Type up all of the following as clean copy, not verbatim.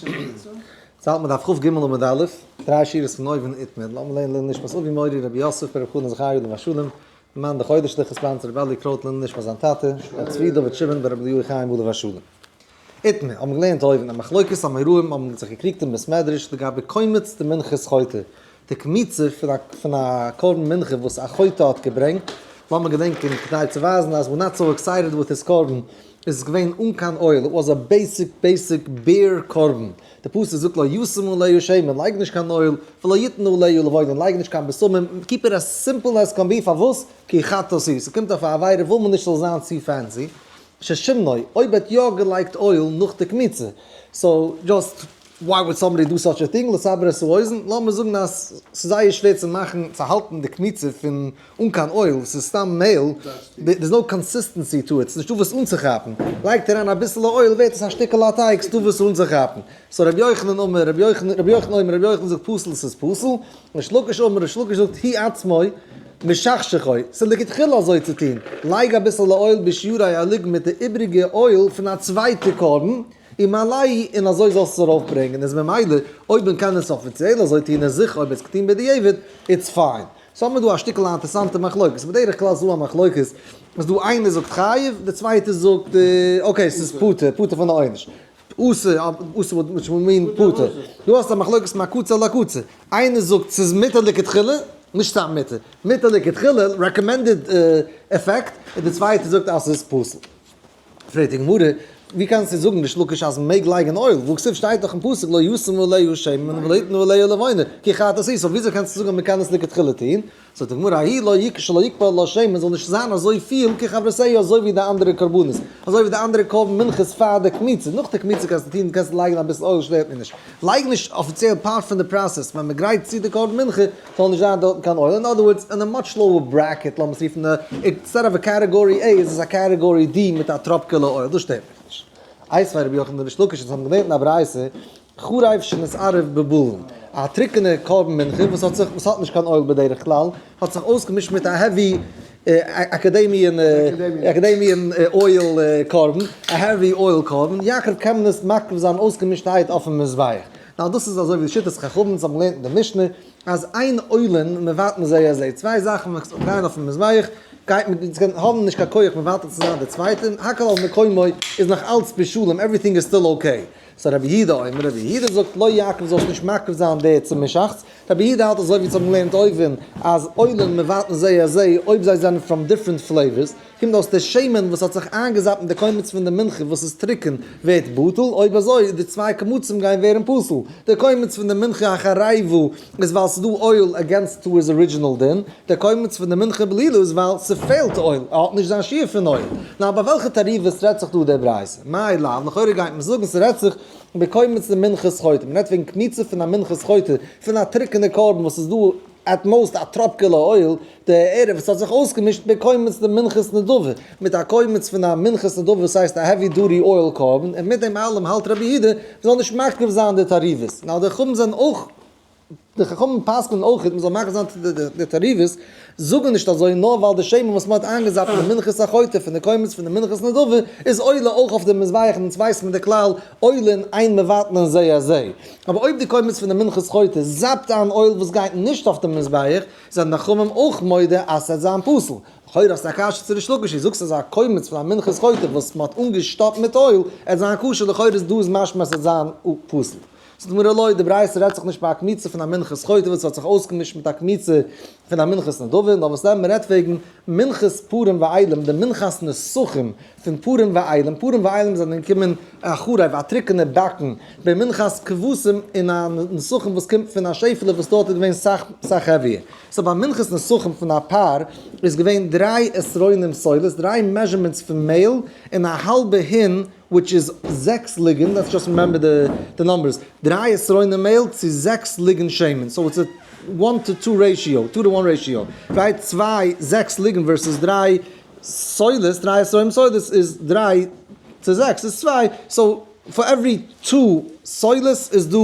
יעצט האלט מען דף כג עמוד א', דריי שורות פון אויבן איתמר, לאמיר לערנען לעילוי נשמת אבי מורי רבי יוסף ברב חנן זכריה עליו השלום, למען די חודש'ליכע sponsor רבי אלי קרויט לעילוי נשמת זיין טאטע, רבי צבי דוד שמעון ברב אליהו חיים עליו השלום. איתמר, האבן געלערנט אויבן, א מחלוקת אמוראים האבן זיך געקריגט אין בית מדרש לגבי קומץ דמנחת חוטא, די קמיצה פון א קרבן מנחה וואס א חוטא האט געברענגט, לאמיר געדענקען כדי צו ווייזן אז we're not so excited with his קרבן, איז עס געווען אן קיין אויל, it was a basic basic bare קרבן, די פסוק זאגט לא ישים עליה שמן, לייג נישט קיין אויל, ולא יתן עליה לבונה, לייג נישט קיין בשמים, keep it as simple as can be, פארוואס? כי חטאת היא, ס'קומט אויף א עבירה וויל מען נישט ס'זאל זיין צו fancy, ששימנו, אויב ער האט יא געלייגט אויל נאך די קמיצה, so just why would somebody do such a thing, לסבר את האוזן, לאמיר זאגן אז ס'איז זייער שווער צו מאכן, צו האלטן די קמיצה פון אן קיין אויל, ס'איז סתם מעהל, there's no consistency to it, ס'איז נישטא וואס אנצוכאפן, לייגט אריין אביסעלע אויל ווערט עס א שטיקל א טייג, ס'דא וואס אנצוכאפן. so רבי יוחנן אמר, רבי יוחנן, רבי יוחנן אומר, רבי יוחנן זאגט פסול ס'איז פסול, ריש לקיש אמר, ריש לקיש זאגט הוא עצמו משכשכו, ס'איז לכתחילה אזוי צו טון, לייג אביסעלע אויל בשיורי הלוג מיט די איבריגע אויל פון א צווייטע קרבן, ומעלהו און אזוי זאלסטו עס ארויפברענגען, איז ממילא אויב מען קען עס אפיציעל אזוי טון איז זיכער אויב עס געטון בדיעבד, it's fine. so האבן מיר דא א שטיקל א אינטערסאנטע מחלוקת, בדרך כלל איז דא א מחלוקת אז דא איינער זאגט חייב, די צווייטע זאגט okay ס'איז פטור, פטור פון די עונש. אסור, אסור וואס מיינט פטור? דא האסטו א מחלוקת מהקצה אל הקצה, איינער זאגט ס'איז מותר לכתחילה, נישט סתם מותר, מותר לכתחילה, recommended עפעקט, און די צווייטע זאגט אז ס'איז פסול. פרעגט די גמרא, ווי קענסטו זאגן ריש לקיש אז מ'מעג לייגן אויל, והכתיב שטייט דאך אין פסוק לא ישים עליה שמן ולא יתן עליה לבונה, כי חטאת היא, so וויאזוי קענסטו זאגן אז מ'קען עס לכתחילה טון? זאגט די גמרא, ההיא לא יקשה שלא יקפא לה שמן זאל נישט זיין אזוי פיל כחברותיה אזוי ווי די אנדערע קרבנות, אזוי ווי די אנדערע קרבן מנחות פאר די קמיצה, נאך די קמיצה קענסטו טון, קענסטו לייגן אביסל אויל שטערט מיר נישט, לייג נישט אפיציעל part פון די process ווען מ'גרייט צו די קרבן מנחה זאל נישט זיין דארטן קיין אויל, in other words אין א much lower bracket לאמיר עס רופן א instead of א category A איז עס א category D מיט א טראפקעלע אויל, דאס שטערט מיך נישט. איתיביה רבי יוחנן לריש לקיש אונז האבן געלערנט אין א ברייתא חריף שנתערב בבלול, א טרוקענע קרבן מנחה וואס האט זיך וואס האט נישט קיין אויל בדרך כלל האט זיך אויסגעמישט מיט א heavy macadamia macadamia oil קרבן, א heavy oil קרבן, יקריב קען מען עס מקריב זיין אויסגעמישטערהייט אויפן מזבח. נאר דאס איז אזוי ווי שיטת חכמים וואס האבן געלערנט אין די משנה אז אין עולין מבטלין זה את זה, צוויי זאכן וואס גייען אויפן מזבח גייט מען האבן נישט קיין כח מבטל צו זיין די צווייטע, הכל על מקומו איז נאך אלץ בשלום, everything is still okay. so רבי יהודה אומר, רבי יהודה זאגט לא יקריב זאלסט נישט מקריב זיין די צומישאכטס, רבי יהודה האלט אזוי ווי אונז האבן געלערנט אויבן אז עולין מבטלין זה את זה אויב זיי זענען from different flavors, קומט אויס די שמן וואס האט זיך איינגעזאפט אין די קומץ פון די מנחה וואס איז טרוקען ווערט בטל, אויב אזוי די צוויי קמצים גייען ווערן פסול, די קומץ פון די מנחה החריבה איז ווייל ס'איז דא אויל against to his original דין, די קומץ פון די מנחה בלולה איז ווייל ס'פעלט אויל, ער האט נישט זיין שיעור פון אויל. נאר ביי וועלכע תערובות רעדט זיך דא די ברייתא? מאי לאו, לכאורה גייט מען זאגן ס'רעדט זיך בקומץ דמנחת חוטא, מ'רעדט וועגן קמיצה פון א מנחת חוטא, פון א טרוקענע קרבן וואס איז דא at most א טראפקעלע אויל, דער ערב וואס האט זיך אויסגעמישט בקומץ דמנחת נדבה, מיט א קומץ פון א מנחת נדבה וואס הייסט א heavy duty oil קרבן, און מיט דעם אלעם האלט רבי יהודה מ'זאל נישט מקריב זיין די תערובות. נאר די חכמים זענען אויך, די חכמים פסק'נען אויך מ'זאל מקריב זיין די תערובות, זאגן נישט אזוי נאר ווייל די שמן וואס מ'האט איינגעזאפט אין די מנחת החוטא פון די קומץ פון די מנחת נדבה איז עולה אויך אויף די מזבח און אונז ווייסן מיר די כלל עולין אין מבטלין זה את זה. אבער אויב די קומץ פון די מנחת חוטא זאפט איין אויל וואס גייט נישט אויף די מזבח, זענען די חכמים אויך מודה אז ס'וועט זיין פסול. לכאורה האסטו א קשיא צו ריש לקיש, דו זאגסט אז א קומץ פון א מנחת חוטא וואס מ'האט אנגעשטאפט מיט אויל עט זיין כשר, לכאורה איז דא איז משמע אז ס'וועט זיין פסול. זאגט די גמרא לא, די ברייתא רעדט זיך נישט ביי א קמיצה פון א מנחת חוטא וואס האט זיך אויסגעמישט מיט א קמיצה פון א מנחת נדבה, נאר וואס דען מ'רעדט וועגן מנחת פרים ואילים, די מנחת נסכים פון פרים ואילים, פרים ואילים זענען געקומען א חריף, א טרוקענע באקן, במנחת כבשים און א נסכים וואס קומט פון א שעפעלע וואס דארט איז געווען סאך סאך heavier. so ביי מנחת נסכים פון א פר איז געווען דריי עשרונים סולת, דריי measurements פון מעהל, און א האלבע הין which איז זעקס לוגין, let's just remember the numbers, דריי עשרונים מעהל צו זעקס לוגין שמן, so it's a one to two ratio, two to one ratio, right? צוויי, זעקס לוגין versus דריי סולת, דריי עשרונים סולת איז דריי צו זעקס איז צוויי, so for every two סולת איז דא,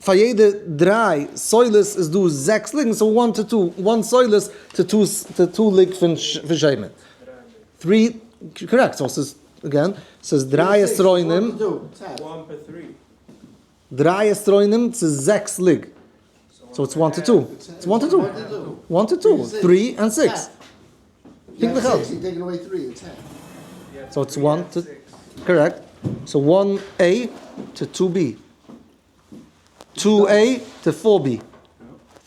פאר יעדע דריי סולת איז דא זעקס לוגין, so one to two, one סולת to two to two לוג פון שמן. three, correct, so ס'איז, again, ס'איז דריי עשרונים. דריי עשרונים צו זעקס לוג. So it's one to two. It's one to two. One to two. Three and six. פונקטליך אלץ. So it's one to, correct. So one A to two B. Two A to four B.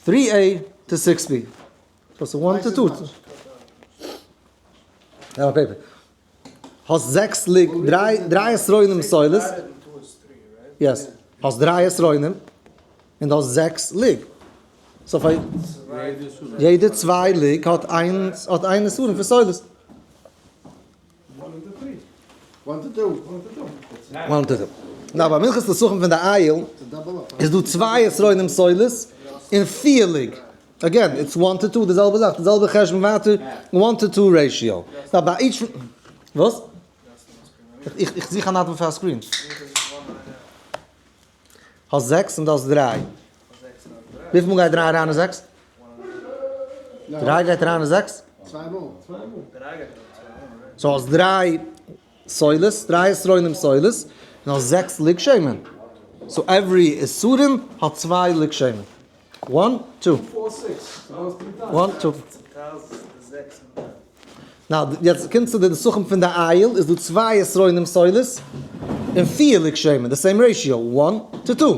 Three A to six B. So it's one to two. נעם א paper. האסט זעקס לוג, דריי, דריי עשרונים סולת. Yes. האסט דריי עשרונים, און דו האסט זעקס לוג. So פאר יעדע צוויי לוג האט איינס, האט איין עשרון פון סולת. One to two. Now, ביי מנחת נסכים פון די איל איז דא צוויי עשרונים סולת און פיר לוג. Again, it's one to two, די זעלבע זאך, די זעלבע חשבון ווייטער, one to two ratio. Now, ביי each, וואס? איך איך זוך א נאטן פאר א screen. האסט זעקס און דו האסט דריי. וויפיל מאל גייט דריי אריין אין זעקס? דריי גייט אריין אין זעקס? So האסט דריי סולת, דריי עשרונים סולת, און האסט זעקס לוג שמן. So every עשרון האט צוויי לוג שמן. One, two. One, two. Now, יעצט קומט צו די נסכים פון די איל, איז דא צוויי עשרונים סולת און פיר לוג שמן, the same ratio, one to two.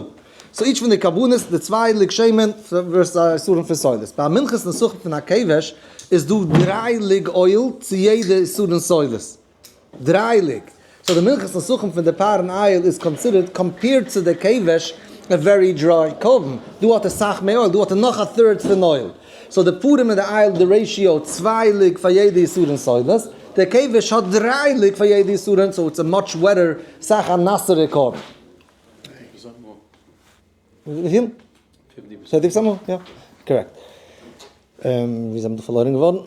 So each פון די קרבנות, די צוויי לוג שמן versus א עשרון פון סולת. ביי מנחת נסכים פון א כבש איז דא דריי לוג oil צו יעדע עשרון סולת. דריי לוג. So די מנחת נסכים פון די פר און איל איז considered compared צו די כבש א very dry קרבן. דא האט ער סאך מער oil, דא האט ער נאך א third פון oil. So די פרים און די איל די ratio צוויי לוג פאר יעדע עשרון סולת, די כבש האט דריי לוג פאר יעדע עשרון, so it's a much wetter, סאך א נאסערע קרבן. וויפיל? 50% more, יא. Correct. ווי זענען מיר דא פארלוירן געווארן?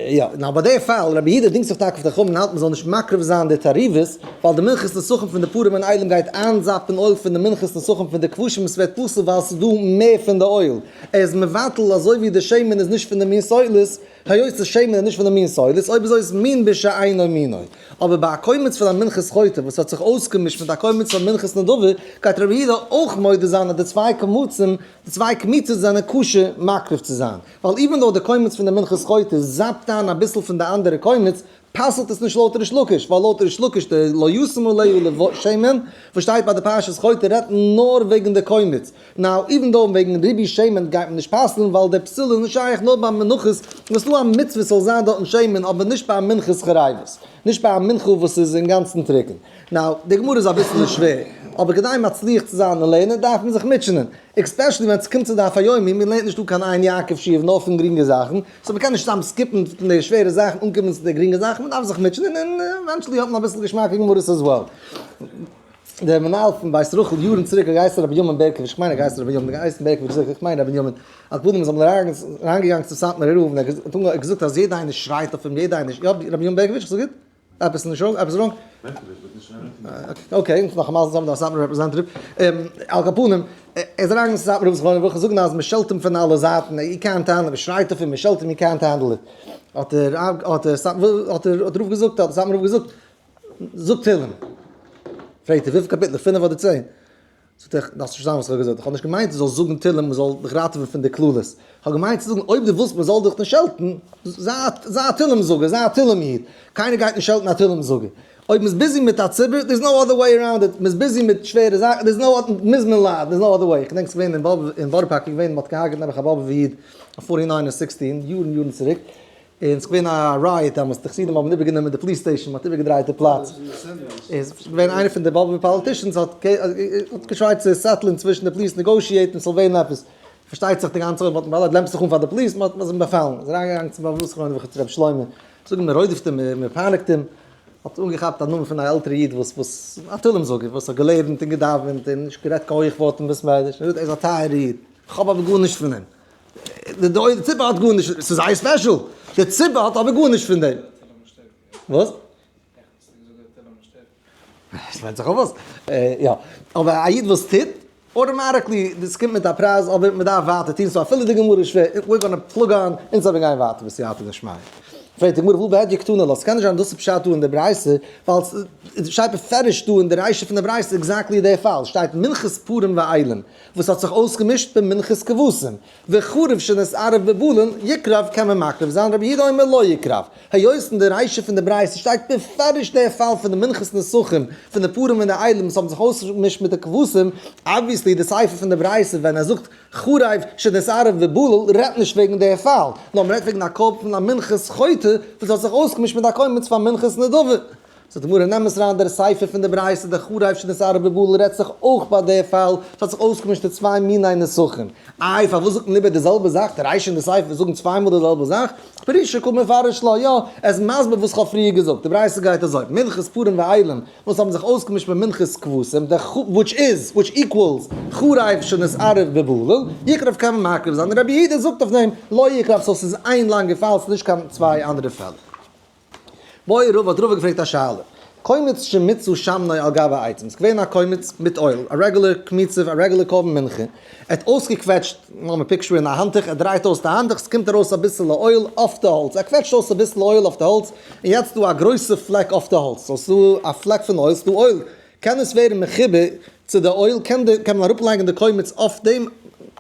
יא, נאר ביי די פאל, רבי יהודה דינגט זיך טאקע אויף די חכמים און האלט מ'זאל נישט מקריב זיין די תערובות, ווייל די מנחת נסכים פון די פרים און אילים גייט איינזאפן oil פון די מנחת נסכים פון די כבשים און ס'ווערט פסול ווייל ס'איז דא מער פון די oil. ער איז מבטל אזוי ווי די שמן איז נישט פון די מין סולת, היות די שמן איז נישט פון די מין סולת, אויב אזוי איז מין בשאינו מינו. אבער ביי א קומץ פון א מנחת חוטא וואס האט זיך אויסגעמישט מיט א קומץ פון מנחת נדבה, גייט רבי יהודה אויך מודה זיין אז די צוויי קמצים, די צוויי קמיצות זענען כשר מקריב צו זיין, ווייל even though די קומץ פון די מנחת חוטא זאפט איין אביסל פון די אנדערע קומץ, פסל'ט עס נישט לויט ריש לקיש, ווייל לויט ריש לקיש די לא ישים עליה שמן וואס שטייט ביי די פרשת חוטא רעדט נאר וועגן די קומץ, Now even though וועגן ריבוי שמן גייט מען נישט פסל'ן ווייל דער פסול איז נישט שייך נאר ביי מנחות וואס ס'דא א מצוה ס'זאל זיין דארטן שמן אבער נישט ביי א מנחת חריבות, נישט ביי א מנחה וואס איז אינגאנצן טרוקן. Now די גמרא איז אביסעלע שווער, אבער כדי מצליח צו זיין אין לערנען דארף מען זיך מוטשענען, especially ווען ס'קומט צו דף היומי, מען לערנט נישט דא קיין עין יעקב שיעור נאר פון גרינגע זאכן, so מ'קען נישט סתם skip ן פון די שווערע זאכן אנקומען צו די גרינגע זאכן, מ'דארף זיך מוטשענען און eventually האט מען אביסל געשמאקע גמרות as well. דער מנהל פון בית רחל יארן צוריק האט געהייסן רבי בנימין בערקאוויטש, כ'מיין ער האט געהייסן רבי בנימין, געהייסן בערקאוויטש זיכער, כ'מיין רבי בנימין, על כל פנים איז אמאל אריינגעגאנגען צום סאטמארער רב און ער האט געזאגט אז יעדע איינער שרייט אויף אים, יעדע איינער, יא רבי בנימין בערקאוויטש, כ'זאג גוט? עפעס נישט wrong? עפעס wrong? Okay, נאך א מזל זיי האבן דא א סאטמאר representative. על כל פנים, ער איז אריינגעגאנגען צו סאטמאר רב זכרונו לברכה זאגן אז מען שעלט אים פון אלע זייטן, הי קענט הענדל איט, מען שרייט אויף אים, מען שעלט אים, הי קענט הענדל איט. האט דער רב, האט דער סאטמאר, האט דער רב געזאגט, האט דער סאטמאר רב געזאגט, זאג תהלים. פרעגט ער, וויפיל קאפיטלעך, פינף אדער צען? זאגט ער, דארפסט נישט זיין וואס איך האב געזאגט, איך האב נישט געמיינט דו זאלסט זאגן תהלים מען זאל דיך ראטעווען פון די קללות, איך האב געמיינט צו זאגן אויב דו ווילסט מען זאל דיך נישט שעלטן, זיי א תהלים זאגער, זיי א תהלים איד, קיינער גייט נישט שעלטן א תהלים זאגער, אויב מ'איז busy מיט א ציבור, there is no other way around it, מ'איז busy מיט שווערע זאכן, there is no other, מוז מען ליידן, there is no other way, איך געדענק ס'איז געווען אין באבוב, אין בארא פארק איז געווען, מ'האט געהארגעט נעבעך א באבוב'ער איד אויף forty nine און sixteen, יארן יארן צוריק, און ס'איז געווען א riot דעמאלטס, די חסידים האבן איבערגענומען די police station, מ'האט איבערגעדרייט די פלאץ, איז געווען איינער פון די באבוב'ער politicians האט גע try ט צו settle ן צווישן די police negotiate ן ס'זאל ווערן עפעס, פארשטייט זיך די גאנצע עולם האט באלד לעמט זיך אן פאר די police, מ'האט אים באפאלן, איז אריינגעגאנגען צום באבוב'ער זכרונו לברכה צו רבי שלמה, זאגן מען רודפ'ט אים, מען פייניגט אים, האט אנגעכאפט א נאמען פון א עלטערע איד וואס וואס א תהלים זאגער וואס האט געלערנט און געדאווענט און נישט גערעדט קיין הויך ווארט אין בית מדרש, ער איז א טייערע איד, כ'האב אבער גארנישט פון אים. די ציבור האט גארנישט, ס'איז זייער special, די ציבור האט אבער גארנישט פון דעם. וואס? ס'ווענדט זיך אויף וואס. יא. אבער א איד וואס טוט, automatically, דאס קומט מיט א פרייז, אבער מ'דארף ווייטער טון, so אפילו די גמרא איז שווער, we're gonna plug on, אונז אבער גייען ווייטער בסייעתא דשמיא. פרעגט די גמרא והא בהדיא קתני לה, ס'קען נישט זיין דאס איז פשט דא אין די ברייתא, ווייל ס'שטייט בפירוש דא אין די רישא פון די ברייתא exactly די פאל, שטייט מנחת פרים ואילים וואס האט זיך אויסגעמישט במנחת כבשים, וחרוב שנתערב בבלול יקרב קען מען מקריב זיין, רבי יהודה אומר לא יקרב, היות אין די רישא פון די ברייתא שטייט בפירוש די פאל פון די מנחת נסכים פון די פרים און די אילים וואס האבן זיך אויסגעמישט מיט די כבשים, obviously די סיפא פון די ברייתא ווען ער זאגט חרוב שנתערב בבלול רעדט נישט וועגן די פאל, נאר מ'רעדט וועגן א קרבן פון א מנחת חוטא וואס האט זיך אויסגעמישט מיט א קומץ פאר מנחת נדבה. זאגט די גמרא נעם עס אריין דער סיפא פון די ברייתא די חרוב שנתערב בבלול רעדט זיך אויך ביי די פאל ס'האט זיך אויסגעמישט די צוויי מיני נסכים. איי פארוואס זאגט מען איבער די זעלבע זאך די רישא און די סיפא זאגן צוויי מאל די זעלבע זאך? פרושי קא מפרש לה, יא, ער איז מסביר וואס כ'האב פריער געזאגט, די ברייתא גייט אזוי, מנחת פרים ואילים וואס האבן זיך אויסגעמישט מיט מנחת כבשים, די ח which is, which equals, חרוב שנתערב בבלול, יקרב קען מען מקריב זיין, און רבי יהודה זאגט אויף דעם, לא יקרב, so ס'איז איין לאנגע פאל, ס'איז נישט קיין צוויי אנדערע פעלער. בעי רבא האט רבא געפרעגט א שאלה, קומץ שמיצו שמנו על גבי עצים, ס'איז געווען א קומץ מיט oil, א regular קמיצה, א regular קרבן מנחה, ער האט אויסגעקוועטשט, לאמיר picture ען א האנטוך, ער דרייט אויס די האנטוך, ס'קומט ארויס אביסעלע oil אויף די האלץ, ער קוועטשט אויס אביסל oil אויף די האלץ, און יעצט איז דא א גרויסע פלעק אויף די האלץ, so ס'איז דא א פלעק פון oil, ס'איז דא oil, קען עס ווערן מחובר צו די oil, קען די קען מען אראפלייגן די קומץ אויף דעם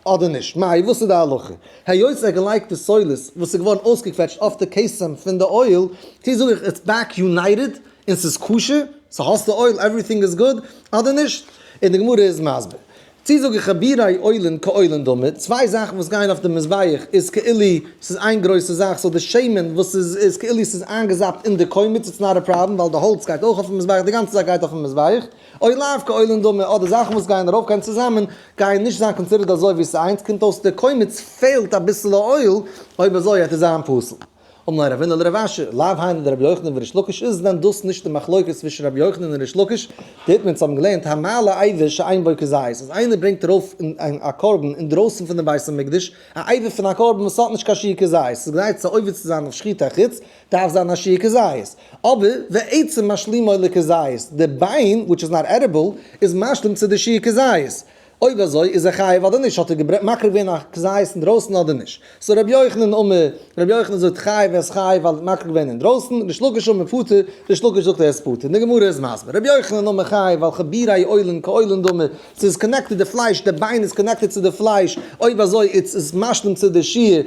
אדער נישט? מאי, וואס איז די הלכה? היות ער האט געלייגט די סולת וואס איז געווארן אויסגעקוועטשט אויף די כתם פון די oil, צו זאג איך it's back united און ס'איז כשר, so האסט די oil everything is good, אדער נישט? און די גמרא איז מסביר. צי זאג איך חיבורי עולין כעולין דמי, צוויי זאכן וואס גייען אויף די מזבח איז כאילו ס'איז איין גרויסע זאך, so די שמן וואס איז איז כאילו ס'איז איינגעזאפט אין די קומץ it's not a problem ווייל די האלץ גייט אויך אויפן מזבח די גאנצע זאך גייט אויפן מזבח, או לאו כעולין דמי אדער זאכן וואס גייען ארויף גיין צוזאמען גייען נישט זיין considered אזוי ווי ס'איז איינס, קומט אויס די קומץ פעלט אביסעלע oil, אויב אזוי העט עס זיין פסול. אמר ליה רבינא לרב אשי, לאו היינו דרבי יוחנן וריש לקיש, איז דען דאס נישט די מחלוקת צווישן רבי יוחנן און ריש לקיש? דאיתמר אונז האבן געלערנט המעלה אבר שאין בו כזית, אז איינער ברענגט ארויף א קרבן אינדרויסן פון דעם בית המקדש, א אבר פון א קרבן וואס האט נישט קיין שיעור כזית, ס'איז כדאי צו עובר צו זיין אויף שחיטה חוץ, דארף זיין א שיעור כזית. אבער ועצם משלימו לכזית, די ביין, which is not edible, איז משלים צו די שיעור כזית. אויב אזוי איז ער חייב אדער נישט? האט ער מקריב געווען א כזית אינדרויסן אדער נישט? so רבי יוחנן אמר, רבי יוחנן זאגט חייב ער איז חייב ווייל ער האט מקריב געווען אינדרויסן, ריש לקיש אמר פטור, ריש לקיש זאגט ער איז פטור, און די גמרא איז מסביר, רבי יוחנן אמר חייב ווייל חיבורי עולין כעולין דמי, ס'איז connected די פלייש, די ביין איז connected צו די פלייש, אויב אזוי איז עס משלים צו די שיעור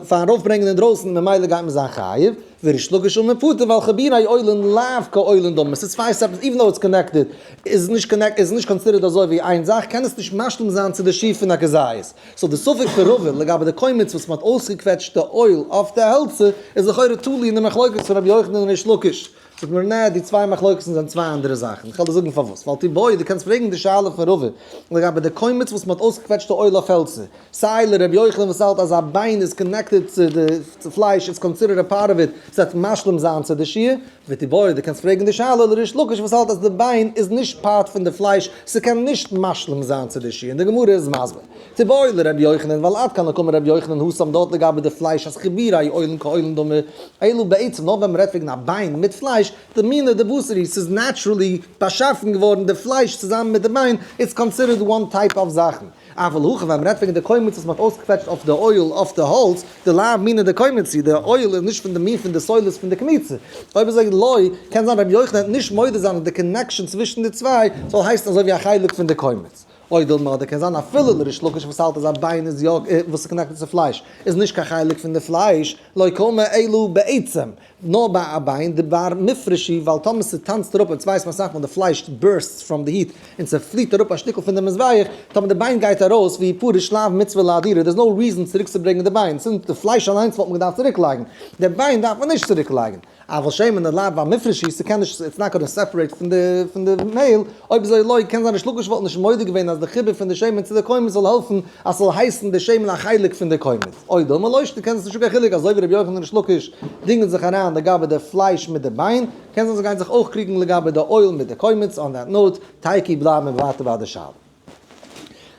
פארן ארויפברענגען אינדרויסן ממילא גייט מען זיין חייב. וריש לקיש אמר פטור ווייל חיבורי עולין לאו כעולין דמי, ס'איז צוויי separate, even though it's connected, איז נישט connect איז נישט considered אזוי ווי איין זאך, קען עס נישט משלים זיין צו די שיעור פון א כזית. so די ספק פון רבא לגבי די קומץ וואס מ'האט אויסגעקוועטשט די oil אויף די העלצער איז לכאורה תלוי אין די מחלוקת פון רבי יוחנן און ריש לקיש. זאגט מיר נע, די צוויי מחלוקת'ן זענען צוויי אנדערע זאכן. איך וועל דיר זאגן פארוואס. ווייל תיבעי, דו קענסט פרעגן די שאלה פון רבא לגבי די קומץ וואס מ'האט אויסגעקוועטשט די oil אויף העלצער. סיי לר' יוחנן וואס האלט אז א ביין איז connected צו די פלייש איז considered a part of it, ס'וועט משלים זיין צו די שיעור, ותיבעי דו קענסט פרעגן די שאלה לריש לקיש וואס האלט אז די ביין איז נישט part פון די פלייש ס'קען נישט משלים זיין צו די שיעור און די גמרא איז מסביר תיבעי לר' יוחנן ווייל עד כאן לא קאמר ר' יוחנן התם דארט לגבי די פלייש אז חיבורי עולין כעולין דמי אלא בעצם נאר ווען מ'רעדט וועגן א ביין מיט פלייש דמינא דבשר הוא ס'איז naturally באשאפן געווארן די פלייש צוזאמען מיט די ביין it's considered one type of זאכן. אבל הכא ווען מ'רעדט וועגן די קומץ וואס מ'האט אויסגעקוועטשט אויף די oil אויף די האלץ, דלאו מינא דקומץ הוא, די oil איז נישט פון די מין פון די סולת פון די קמיצה. אויב אזוי לא, קען זיין רבי יוחנן וועט נישט מודה זיין אז די connection צווישן די צוויי זאל הייסן אזוי ווי א חלק פון די קומץ. או דילמא אדער קען זיין אפילו לריש לקיש וואס האלט אז א ביין איז יא וואס איז connected צו פלייש איז נישט קיין חלק פון די פלייש, לא קאמר אלא בעצם, נאר ביי א ביין, דבר מפרש הוא, ווייל טאמער ס'טאנצט אראפ און צווייסט אסאך מאל די פלייש bursts from the heat און ס'פליט אראפ א שטיקל פון די מזבח, טאמער די ביין גייט ארויס ואי פריש לאו מצוה לאהדורי, there's no reason צוריקצוברענגען די ביין, צינד די פלייש אליינס וואלט מען געדארפט צוריקלייגן, די ביין דארף מען נישט צוריקלייגן. אבל שמן דלאו בר מפרש הוא, ס'קען נישט, it's not gonna separate פון די פון די מעהל, אויב אזוי לא, קען זיין ריש לקיש וואלט נישט מודה געווען אז די חיבור פון די שמן צו די קומץ זאל העלפן אז ס'זאל הייסן די שמן א חלק פון די קומץ. או דילמא לא שנא קען עס נישט קיין חילוק אזוי ווי רבי יוחנן און ריש לקיש דינגען זיך אריין לגבי די פלייש מיט די ביין, קען זיין זיי גייען זיך אויך קריגן לגבי די oil מיט די קומץ, on that note, תיקו בלייבן מיר ווייטער ביי די שאלה.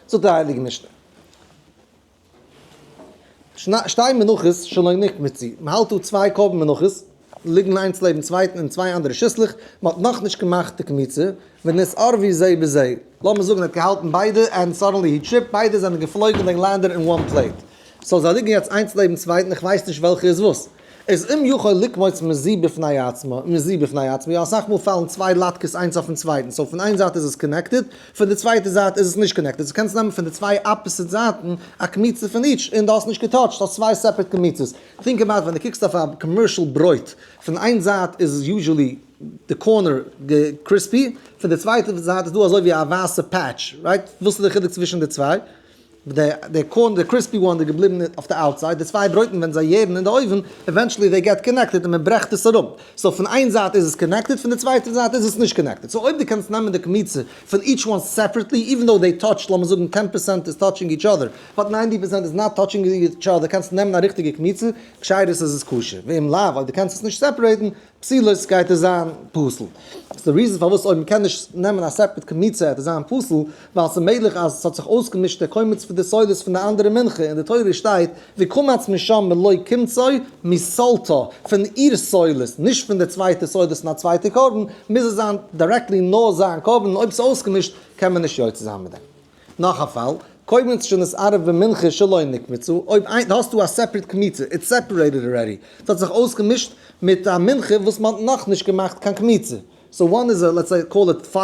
זאגט די הייליגע משנה. שתי מנחות שלא נקמצו, מען האלט דא צוויי קרבן מנחות, ליגן איינס לעבן צווייטן אין צוויי אנדערע שיסלעך, מען האט נאכנישט געמאכט די קמיצה, ונתערבו זה בזה, לאמיר זאגן ער האט געהאלטן ביידע and suddenly he tripped, ביידע זענען געפלויגן they landed in one plate, so זיי ליגן יעצט איינס לעבן צווייטן איך ווייס נישט וועלכע איז וואס. איז אם יכול לקמוץ מזו בפני עצמה, מזו בפני עצמה, יא אסאך מאל פאלן צוויי לאטקעס איינס אויפן צווייטן, so פון איין זייט איז עס connected, פון די צווייטע זייט איז עס נישט connected, so קענסט נעמען פון די צוויי opposite זייטן א קמיצה פון each, און דו האסט נישט געטאטשט, האסט צוויי separate קמיצות. Think about ווען דו קוקסט אויף א commercial ברויט, פון איין זייט איז usually די corner crispy, פון די צווייטע זייט איז דא אזוי ווי א ווייסע patch, right? וואס איז די חילוק צווישן די צוויי? די corner, די crispy one איז געבליבן אויף די outside, די צוויי ברויטן ווען זיי יערן אין די אויוון, eventually they get connected און מען ברעכט עס אראפ. So פון איין זייט איז עס connected, פון די צווייטע זייט איז עס נישט connected. So אויב דו קענסט נעמען די קמיצה פון each one separately, even though they touch, לאמיר זאגן 10% איז touching each other, but 90% is not touching each other, קענסטו נעמען א ריכטיגע קמיצה, כשרות איז עס כשר. ואם לאו, אויב דו קענסט עס נישט separate ן, פסולות גייט עס זיין פסול. ס'איז די reason פארוואס אויב מ'קען נישט נעמען א separate קמיצה וועט עס זיין פסול, ווייל ס'איז מעגליך אז ס'האט זיך אויסגעמישט די קומץ פון די סולת פון די אנדערע מנחה, אין די תורה שטייט וקמץ משם מלא קומצו מסולתה, פון איר סולת, נישט פון די צווייטע סולת פון א צווייטע קרבן, מוז עס זיין directly נאר זיין קרבן, און אויב ס'איז אויסגעמישט קען מען נישט יוצא זיין מיט דעם. נאך א פאל, קומץ שנתערב במנחה שלא נקמצה, אויב האסטו א separate קמיצה, it's separated already, ס'האט זיך אויסגעמישט מיט א מנחה וואס מ'האט נאכנישט געמאכט קיין קמיצה, so one איז א, let's say call it 5%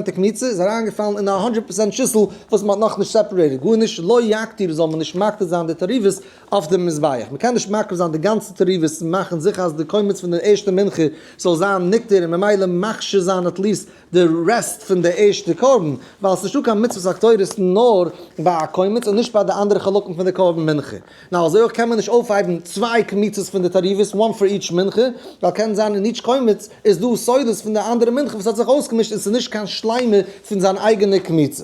די קמיצה איז אריינגעפאלן אין א 100% שיסל וואס מ'האט נאכנישט separated, גארנישט, לא יקטיר זאל מען נישט מקטיר זיין די תערובות אויף דעם מזבח, מ'קען נישט מקריב זיין די גאנצע תערובות און מאכן זיכער אז די קומץ פון די ערשטע מנחה זאל זיין נקטר און ממילא מכשיר זיין at least די rest פון די ערשטע קרבן, ווייל עס איז נישטא קיין מצוות הקטורת נאר ביי א קומץ און נישט ביי די אנדערע חלקים פון די קרבן מנחה. נאר אזוי אויך קען מען נישט אויפהייבן צוויי קמיצות פון די תערובות, one for each מנחה, ווייל קען זיין אין each קומץ איז דא סולת פון די אנדערע מנחה וואס האט זיך אויסגעמישט און ס'איז נישט קיין שלימה פון זיין אייגענע קמיצה.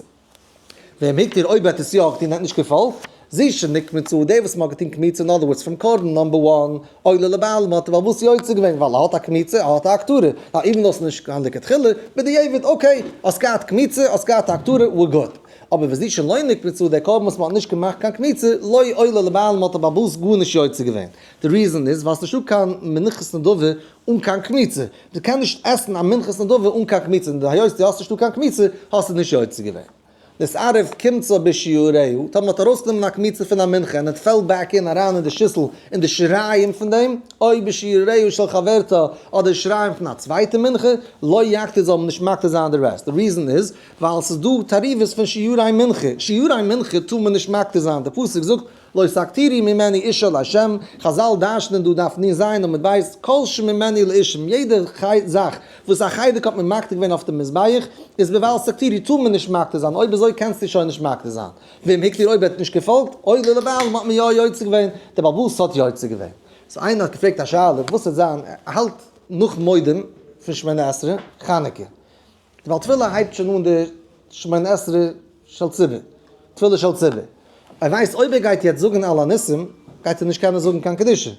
ואם הקטיר אויב האט עס יא געטון האט נישט געפאלגט, זו שנקמצה, דער וואס מ'האט געטון קמיצה in other words פון קרבן number one, עולה לבעלים האט ער וואס יוצא געווען ווייל ער האט א קמיצה, ער האט א הקטרה, now even though ס'איז נישט קיין לכתחילה, בדיעבד okay, האסט געהאט קמיצה, האסט געהאט א הקטרה, we're good. אבער וזו שלא נקמצה, דער קרבן וואס מ'האט נישט געמאכט קיין קמיצה, לא עולה לבעלים האט דער בעל הבית גארנישט יוצא געווען. די reason איז ווייל ס'נישטא קיין מנחת נדבה אן קיין קמיצה. דו קענסט נישט עסן א מנחת נדבה אן קיין קמיצה, און היות דו האסט נישטא קיין קמיצה, האסטו נישט יוצא געווען. נתערב קומצה בשיריה, טאמער מ'האט ארויסגענומען א קמיצה פון א מנחה און it fell back in אריין אין די שיסל אין די שיריים פון דעם, או בשיריה של חברתה אדער שיריים פון א צווייטע מנחה, לא יקטיר זאל מען נישט מקטיר זיין די rest. די reason איז ווייל ס'איז דא תערובות פון שירי מנחה, שירי מנחה טאר מען נישט מקטיר זיין, די פסוק זאגט לא תקטירו ממנו אשה לה', חזל דרש'נען דא דף נ ז עמוד ב', כל שממנו לאשים, יעדע זאך וואס א חלק האט מען מקטיר געווען אויף דעם מזבח, איז בבל תקטירו טאר מען נישט מקטיר זיין, אויב אזוי קענסטו שוין נישט מקטיר זיין. ואם הקטיר אויב ער האט נישט געפאלגט, עולה לבעלים האט מען יא יוצא געווען, דער בעל הבית האט יוצא געווען. So איינער האט געפרעגט א שאלה, וואס וועט זיין, ער האלט נאך מודים פון שמונה עשרה, חנוכה. די בעל תפילה הייבט שוין אן די שמונה עשרה של ציבור, תפילה של ציבור. ער ווייסט אויב ער גייט יעצט זאגן על הניסים, גייט ער נישט קענען זאגן קיין קדושה.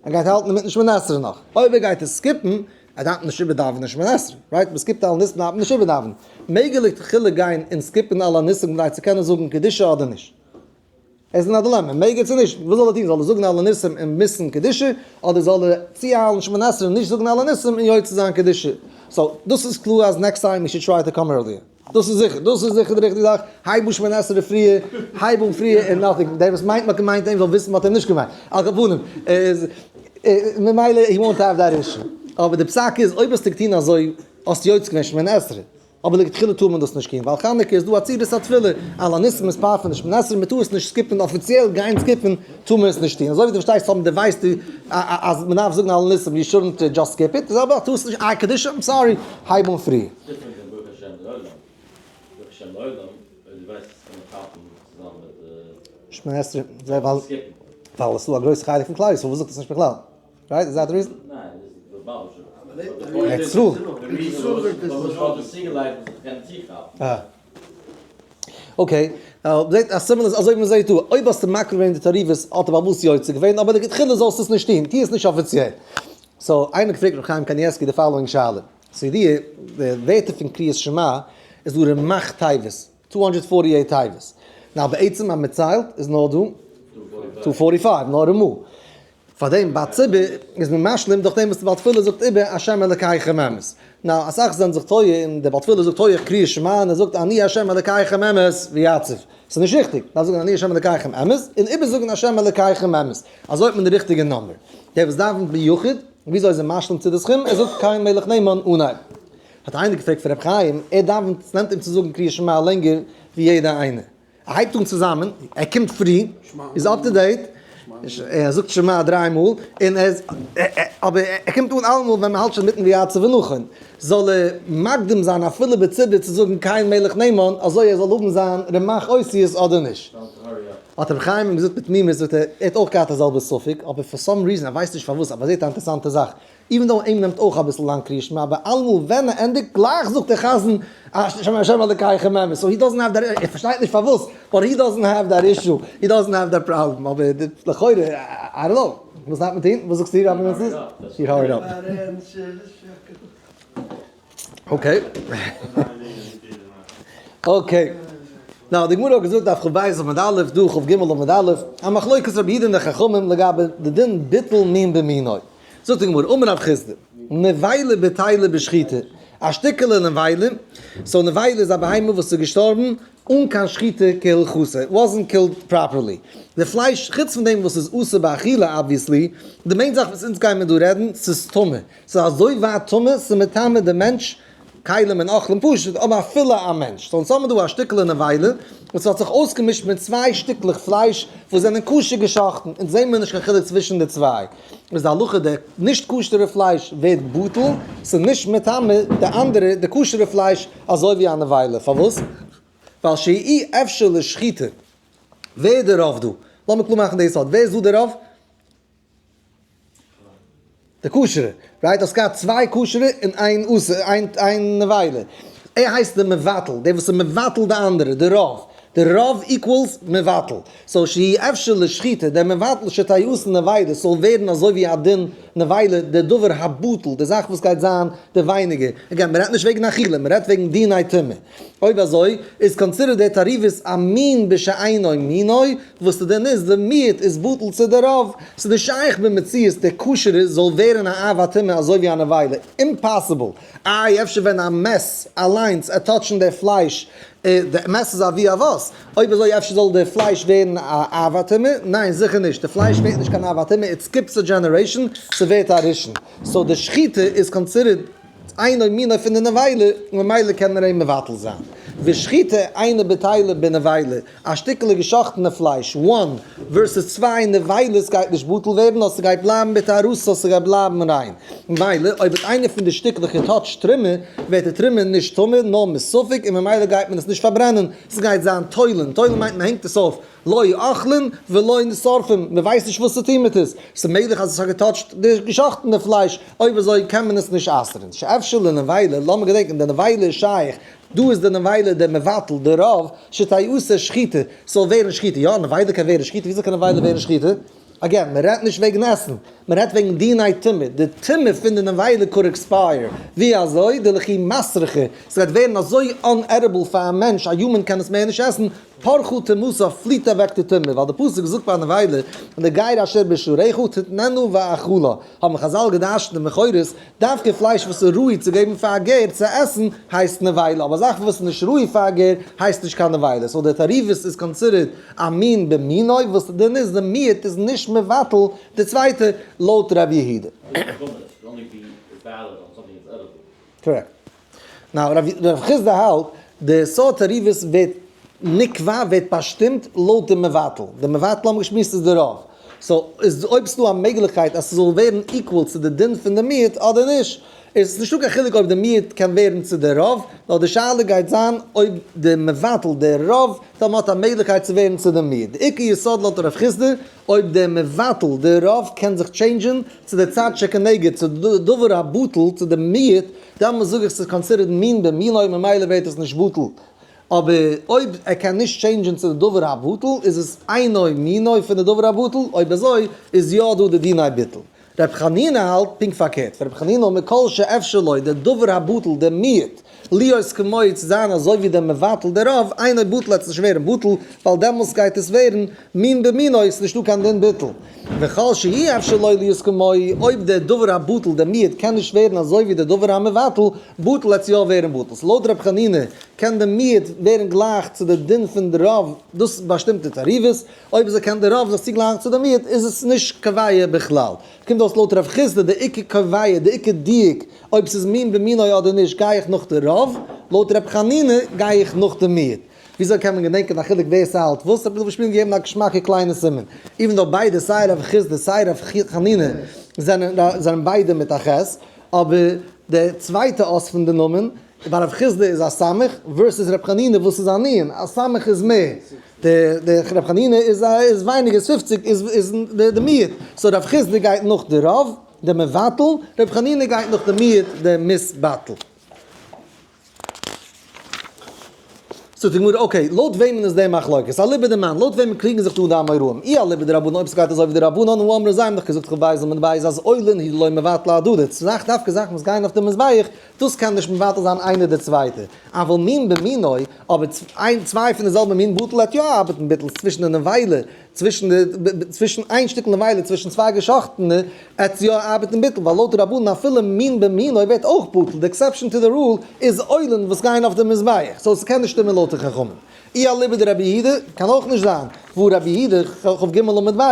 ער גייט האלטן אינמיטן שמונה עשרה נאך. אויב ער גייט עס skip ן, ער דארף נישט איבערדאווענען שמונה עשרה, right? מען skip ט על הניסים דארף מען נישט איבערדאווענען. מעג ער לכתחילה גיין און skip ן על הניסים כדי צו קענען זאגן קדושה אדער נישט? ער איז אין א דילעמע, מעג ער צו נישט? וואס זאל ער טון? זאל ער זאגן על הניסים און miss ן קדושה, אדער זאל ער צואיילן שמונה עשרה און נישט זאגן על הניסים און יוצא זיין קדושה? So, דאס איז קלאר אז next time you should try to come earlier. דאס איז זיכער, דאס איז זיכער די ריכטיגע זאך, הייב אן שמונה עשרה פריער, הייב אן פריער און nothing. דער וואס מיינט מ'האט געמיינט אים זאל וויסן מ'האט אים נישט געמיינט. על כל פנים, איז ממילא he won't have that issue. אבער די פסק איז, אויב האסטו געטון אזוי, האסטו יוצא געווען שמונה עשרה. אבער לכתחילה טאר מען דאס נישט טון, ווייל חנוכה איז דא עצירת התפילה, על הניסים איז פאר פון די שמונה עשרה, מען טאר עס נישט skip ן, אפיציעל גיין skip ן טאר מען עס נישט טון, אזוי ווי דו פארשטייסט האבן די ווייסטו אז מען דארף זאגן על הניסים, you shouldn't just skip it, די זעלבע זאך טארסט נישט, איי קדושה, I'm sorry, הייב אן פרי. שמונה עשרה, ווייל עס איז דא א גרויסע חלק פון כלל ישראל וואס זאגט עס נישט בכלל. Right? Is that the reason? ארץ ישראל. אה. Okay. זעט א סימן איז אזוי ווי מ'זעט דא, אויב האסטו מקריב געווען די תערובות האט דער בעל הבית יוצא געווען, אבער לכתחילה זאלסטו עס נישט טון, טו עס נישט אפיציעל. So איינער האט געפרעגט ר' חיים קנייבסקי די following שאלה. ס'איז די ווערטער פון קריאת שמע איז דא רמח תיבות, 248 תיבות. Now בעצם אז מ'ציילט איז נאר דא 245, נאר רמא. פאר דעם ביי ציבור איז מען משלים דורך דעם וואס די בעל תפילה זאגט איבער השם אלקיכם אמת. Now, אסאך זענען זיך טועה און דער בעל תפילה זאגט הויעך קריאת שמע און ער זאגט אני השם אלקיכם אמת ויציב. ס'איז נישט ריכטיג, מ'דארף זאגן אני השם אלקיכם אמת, און איבערזאגן השם אלקיכם אמת, אזוי האט מען די ריכטיגע number. דער וואס דאווענט ביחיד, וויאזוי איז ער משלים צו די סכום? ער זאגט קל מלך נאמן אנהייב. האט איינער געפרעגט פון רבי חיים, ער דאווענט, ס'נעמט אים צו זאגן קריאת שמע לענגער ווי יעדער איינער. ער הייבט אן צוזאמען, ער קומט פרי, איז up to date, ער זאגט שמע דריי מאל, און ער איז, אבער ער קומט אן אלעמאל ווען מען האלט שוין מיטן ויצא ונכון, זאל ער מקדים זיין אפילו בציבור צו זאגן קל מלך נאמן, אזוי ער זאל האבן זיין רמח אותיות אדער נישט. האט רבי חיים אים געזאגט מיט תמימות, זאגט ער, ער האט אויך געהאט א זעלבע ספק, אבער for some reason, ער ווייסט נישט פארוואס, אבער ער זעט א אינטערעסאנטע זאך, even though אים נעמט אויך אביסל לאנג קריאת שמע, אבער אלעמאל ווען ער ענדיגט גלייך זאגט דער חזן השם אלקיכם אמת, so he doesn't have that, ער פארשטייט נישט פארוואס, but he doesn't have that issue, he doesn't have that problem, אבער לכאורה, I don't know, וואס דארף מען טון? וואס זאגסטו רבי מנצן? You hurry up. Okay. Okay. Now, די גמרא האט געזאגט דף כ"ב עמוד א', דא כ"ג עמוד א', א מחלוקת רבי יהודה און די חכמים לגבי די דין ביטול מין במינו. זאגט די גמרא, אמר רב חסדא, נבילה בטילה בשחיטה, א שטיקעלע נבילה, so נבילה איז א בהמה וואס איז געשטארבן אן קיין שחיטה כהלכתה, it wasn't killed properly, די פלייש חוץ פון דעם וואס איז אסור באכילה obviously, די main זאך וואס אונז גיימער דא רעדן, ס'איז טמא, ס'איז אזוי ווייט טמא, ס'איז מטמא די מענטש, כלים און אוכלים פשוט, אבער אפילו א מענטש. So אונז האבן דא א שטיקעלע נבילה וואס האט זיך אויסגעמישט מיט צוויי שטיקלעך פלייש וואס זענען כשר געשאכטן, אונז זעהן מיר נישט קיין חילוק צווישן די צוויי. איז די הלכה די נישט כשר'ע פלייש ווערט בטל, ס'איז נישט מטמא די אנדערע די כשר'ע פלייש אזוי ווי א נבילה. פארוואס? ווייל שאי אפשר לשחיטה. ווער איז די רוב דא? לאמיר קלאר מאכן די יסוד. ווער איז דא די רוב? די כשר'ע, right? האסט געהאט צוויי כשר'ע און איין אסור, איין נבילה. ער הייסט די מבטל, דער וואס איז מבטל די אנדערע, די רוב. די רוב equals מבטל. So שאי אפשר לשחיטה, דער מבטל שתיעשה נבילה, ס'זאל ווערן אזוי ווי א דין נבילה, די דבר הבטל, די זאך וואס גייט זיין די ווייניגער. Again, מ'רעדט נישט וועגן אכילה, מ'רעדט וועגן דיני טומאה. אויב אזוי איז considered די תערובת א מין בשאינו מינו, וואס די דין איז די מיעוט איז בטל צו די רוב, ס'איז נישט שייך במציאות די כשר'ע זאל ווערן א אב הטומאה אזוי ווי א נבילה, impossible, איי אפשר ווען א מת אליינס עט touch ן די פלייש, די מת איז אבי אבות, אויב אזוי אפשר זאל די פלייש ווערן א אב הטומאה, ניין זיכער נישט, די פלייש ווערט נישט קיין אב הטומאה, it skips a generation, ס'ווערט א ראשון, so די שחיטה איז considered. אינו מינו פון די נבילה, ממילא קען מען אים מבטל זיין. ושחיטה אינה בטילה בנבילה, א שטיקעלע געשאכטענע פלייש, one versus צוויי נבילות גייט נישט בטל ווערן, נאר ס'גייט בלייבן בטהרתו, ס'גייט בלייבן ריין. ממילא אויב האט איינער פון די שטיקלעך גע touch ט תרומה, ווערט די תרומה נישט טמא, נאר מספק, און ממילא גייט מען עס נישט פארברענען, ס'גייט זיין תולין, תולין מיינט מ'הענגט עס אויף, לא אוכלין ולא שורפין, מען ווייסט נישט וואס צו טון מיט עס, ס'איז מעגליך אז עס האט גע touch ט די געשאכטענע פלייש, אויב אזוי קען מען עס נישט אסר'ן, שאפשר לנבילה, לאמיר געדענקען די נבילה איז שייך, דא איז די נבילה דער מבטל, די רוב, שתיעשה שחיטה, ס'זאל ווערן שחיטה, יא נבילה קען ווערן שחיטה, וויאזוי קען נבילה ווערן שחיטה? Again, מען רעדט נישט וועגן עסן, מען רעדט וועגן דיני טומאה, די טומאה פון די נבילה could expire, ווי אזוי? דלכי מסרחה, ס'גייט ווערן אזוי unedible פאר א מענטש, א human קען עס מער נישט עסן, פרחה טומאתה פליט אוועק די טומאה, ווייל די פסוק זאגט ביי נבילה, לגר אשר בשעריך תתננה ואכלה, האבן חזל געדרש'נט אין בכורות, דווקא פלייש וואס איז ראוי צו געבן פאר א גר צו עסן הייסט נבילה, אבער זאכן וואס איז נישט ראוי פאר א גר הייסט נישט קיין נבילה, so די תערובת איז considered א מין במינו, וואס די דין איז די מיעוט איז נישט מבטל די צווייטע לויט ר' יהודה. Correct. Now רב חסדא האלט די סארט תערובת ווערט נקבע, ווערט באשטימט לויט די מבטל, די מבטל האבן געשמועסט איז די רוב, so איז אויב ס'דא א מעגליכקייט אז ס'זאל ווערן equal צו די דין פון די מיעוט אדער נישט, איז נישטא קיין חילוק אויב די מיעוט קען ווערן צו די רוב, נאר די שאלה גייט זיין אויב די מבטל די רוב טאמער האט א מעגליכקייט צו ווערן צו די מיעוט. די עיקר יסוד לויט רב חסדא אויב דער מבטל די רוב קען זיך change ן צו די צד שכנגד צו דבר הבטל צו די מיעוט, דעמאלס זאג איך ס'איז considered מין במינו ממילא ווערט עס נישט בטל, אבער אויב ער קען נישט change ן צו די דבר הבטל איז עס אינו מינו פון די דבר הבטל, אויב אזוי איז יא דא די דיני ביטול. ר' חנינא האלט פונקט פארקערט, ר' חנינא מכל שאפשר לו די דבר הבטל די מיעוט להיות כמוהו צו זיין אזוי ווי דער מבטל דער רוב, אינו בטל וועט עס נישט ווערן בטל, ווייל דעמאלס גייט עס ווערן מין במינו, ס'איז נישטא קיין דין ביטול. וכל שאי אפשר לו להיות כמוהו, אויב דער דבר הבטל דער מיעוט קען נישט ווערן אזוי ווי דער דבר המבטל, בטל וועט עס יא ווערן בטל. So לויט ר' חנינא קען די מיעוט ווערן גלייך צו די דין פון די רוב, דאס באשטימט די תערובות, אויב אזוי קען די רוב זיך צוגלייכן צו די מיעוט, איז עס נישט קובע בכלל. קומט אויס לויט רב חסדא די עיקר קובע, די עיקר דיוק, אויב ס'איז מין במינו אדער נישט גיי איך נאך די רוב, לויט רב חנינא גיי איך נאך די מיעוט. וויאזוי קען מען געדענקען א חילוק ווער ס'האלט וואס? רבי דוד שפירא געגעבן א געשמאקע קליינע סימן, even though ביידע סיי רב חסדא סיי רב חנינא זענען ביידע מיט א ח', אבער די צווייטע אות פון די נאמען ביי רב חסדא איז א סמך, versus רב חנינא וואס איז א נון, א סמך איז מער, די רב חנינא איז ווייניגער איז 50 איז די מיעוט, so רב חסדא גייט נאך די רוב, די מבטל, רב חנינא גייט נאך די מיעוט, די מתבטל. זאגט די גמרא, okay, לויט וועמען איז די מחלוקת? אליבא דמאן, לויט וועמען קריגן זיך דא די אמוראים? אי אליבא דרבנן, אויב ס'גייט אזוי ווי די רבנן, הא אמרי זיי האבן דאך געזאגט כ"ב עמוד ב' אז עולין הוא דלא מבטלי אהדדי, ס'זאך דווקא זאכן וואס גייען אויף די מזבח, דאס קען נישט מבטל זיין איינער די צווייטע, אבל מין במינו, אבער איין צוויי פון די זעלבע מין בטל וועט יא ארבעטן ביטול צווישן די נבילה, צווישן די צווישן איין שטיקל נבילה צווישן צוויי געשאכטענע, עט יא ארבעטן ביטול, ווייל לויט די רבנן אפילו מין במינו ווערט אויך בטל, די exception to the rule איז עולין וואס גייען אויף די מזבח, so ס'קען נישט שטימען לויט די חכמים. אי אליבא דרבי יהודה, קען אויך נישט זיין, והא רבי יהודה, כ"ג עמוד ב',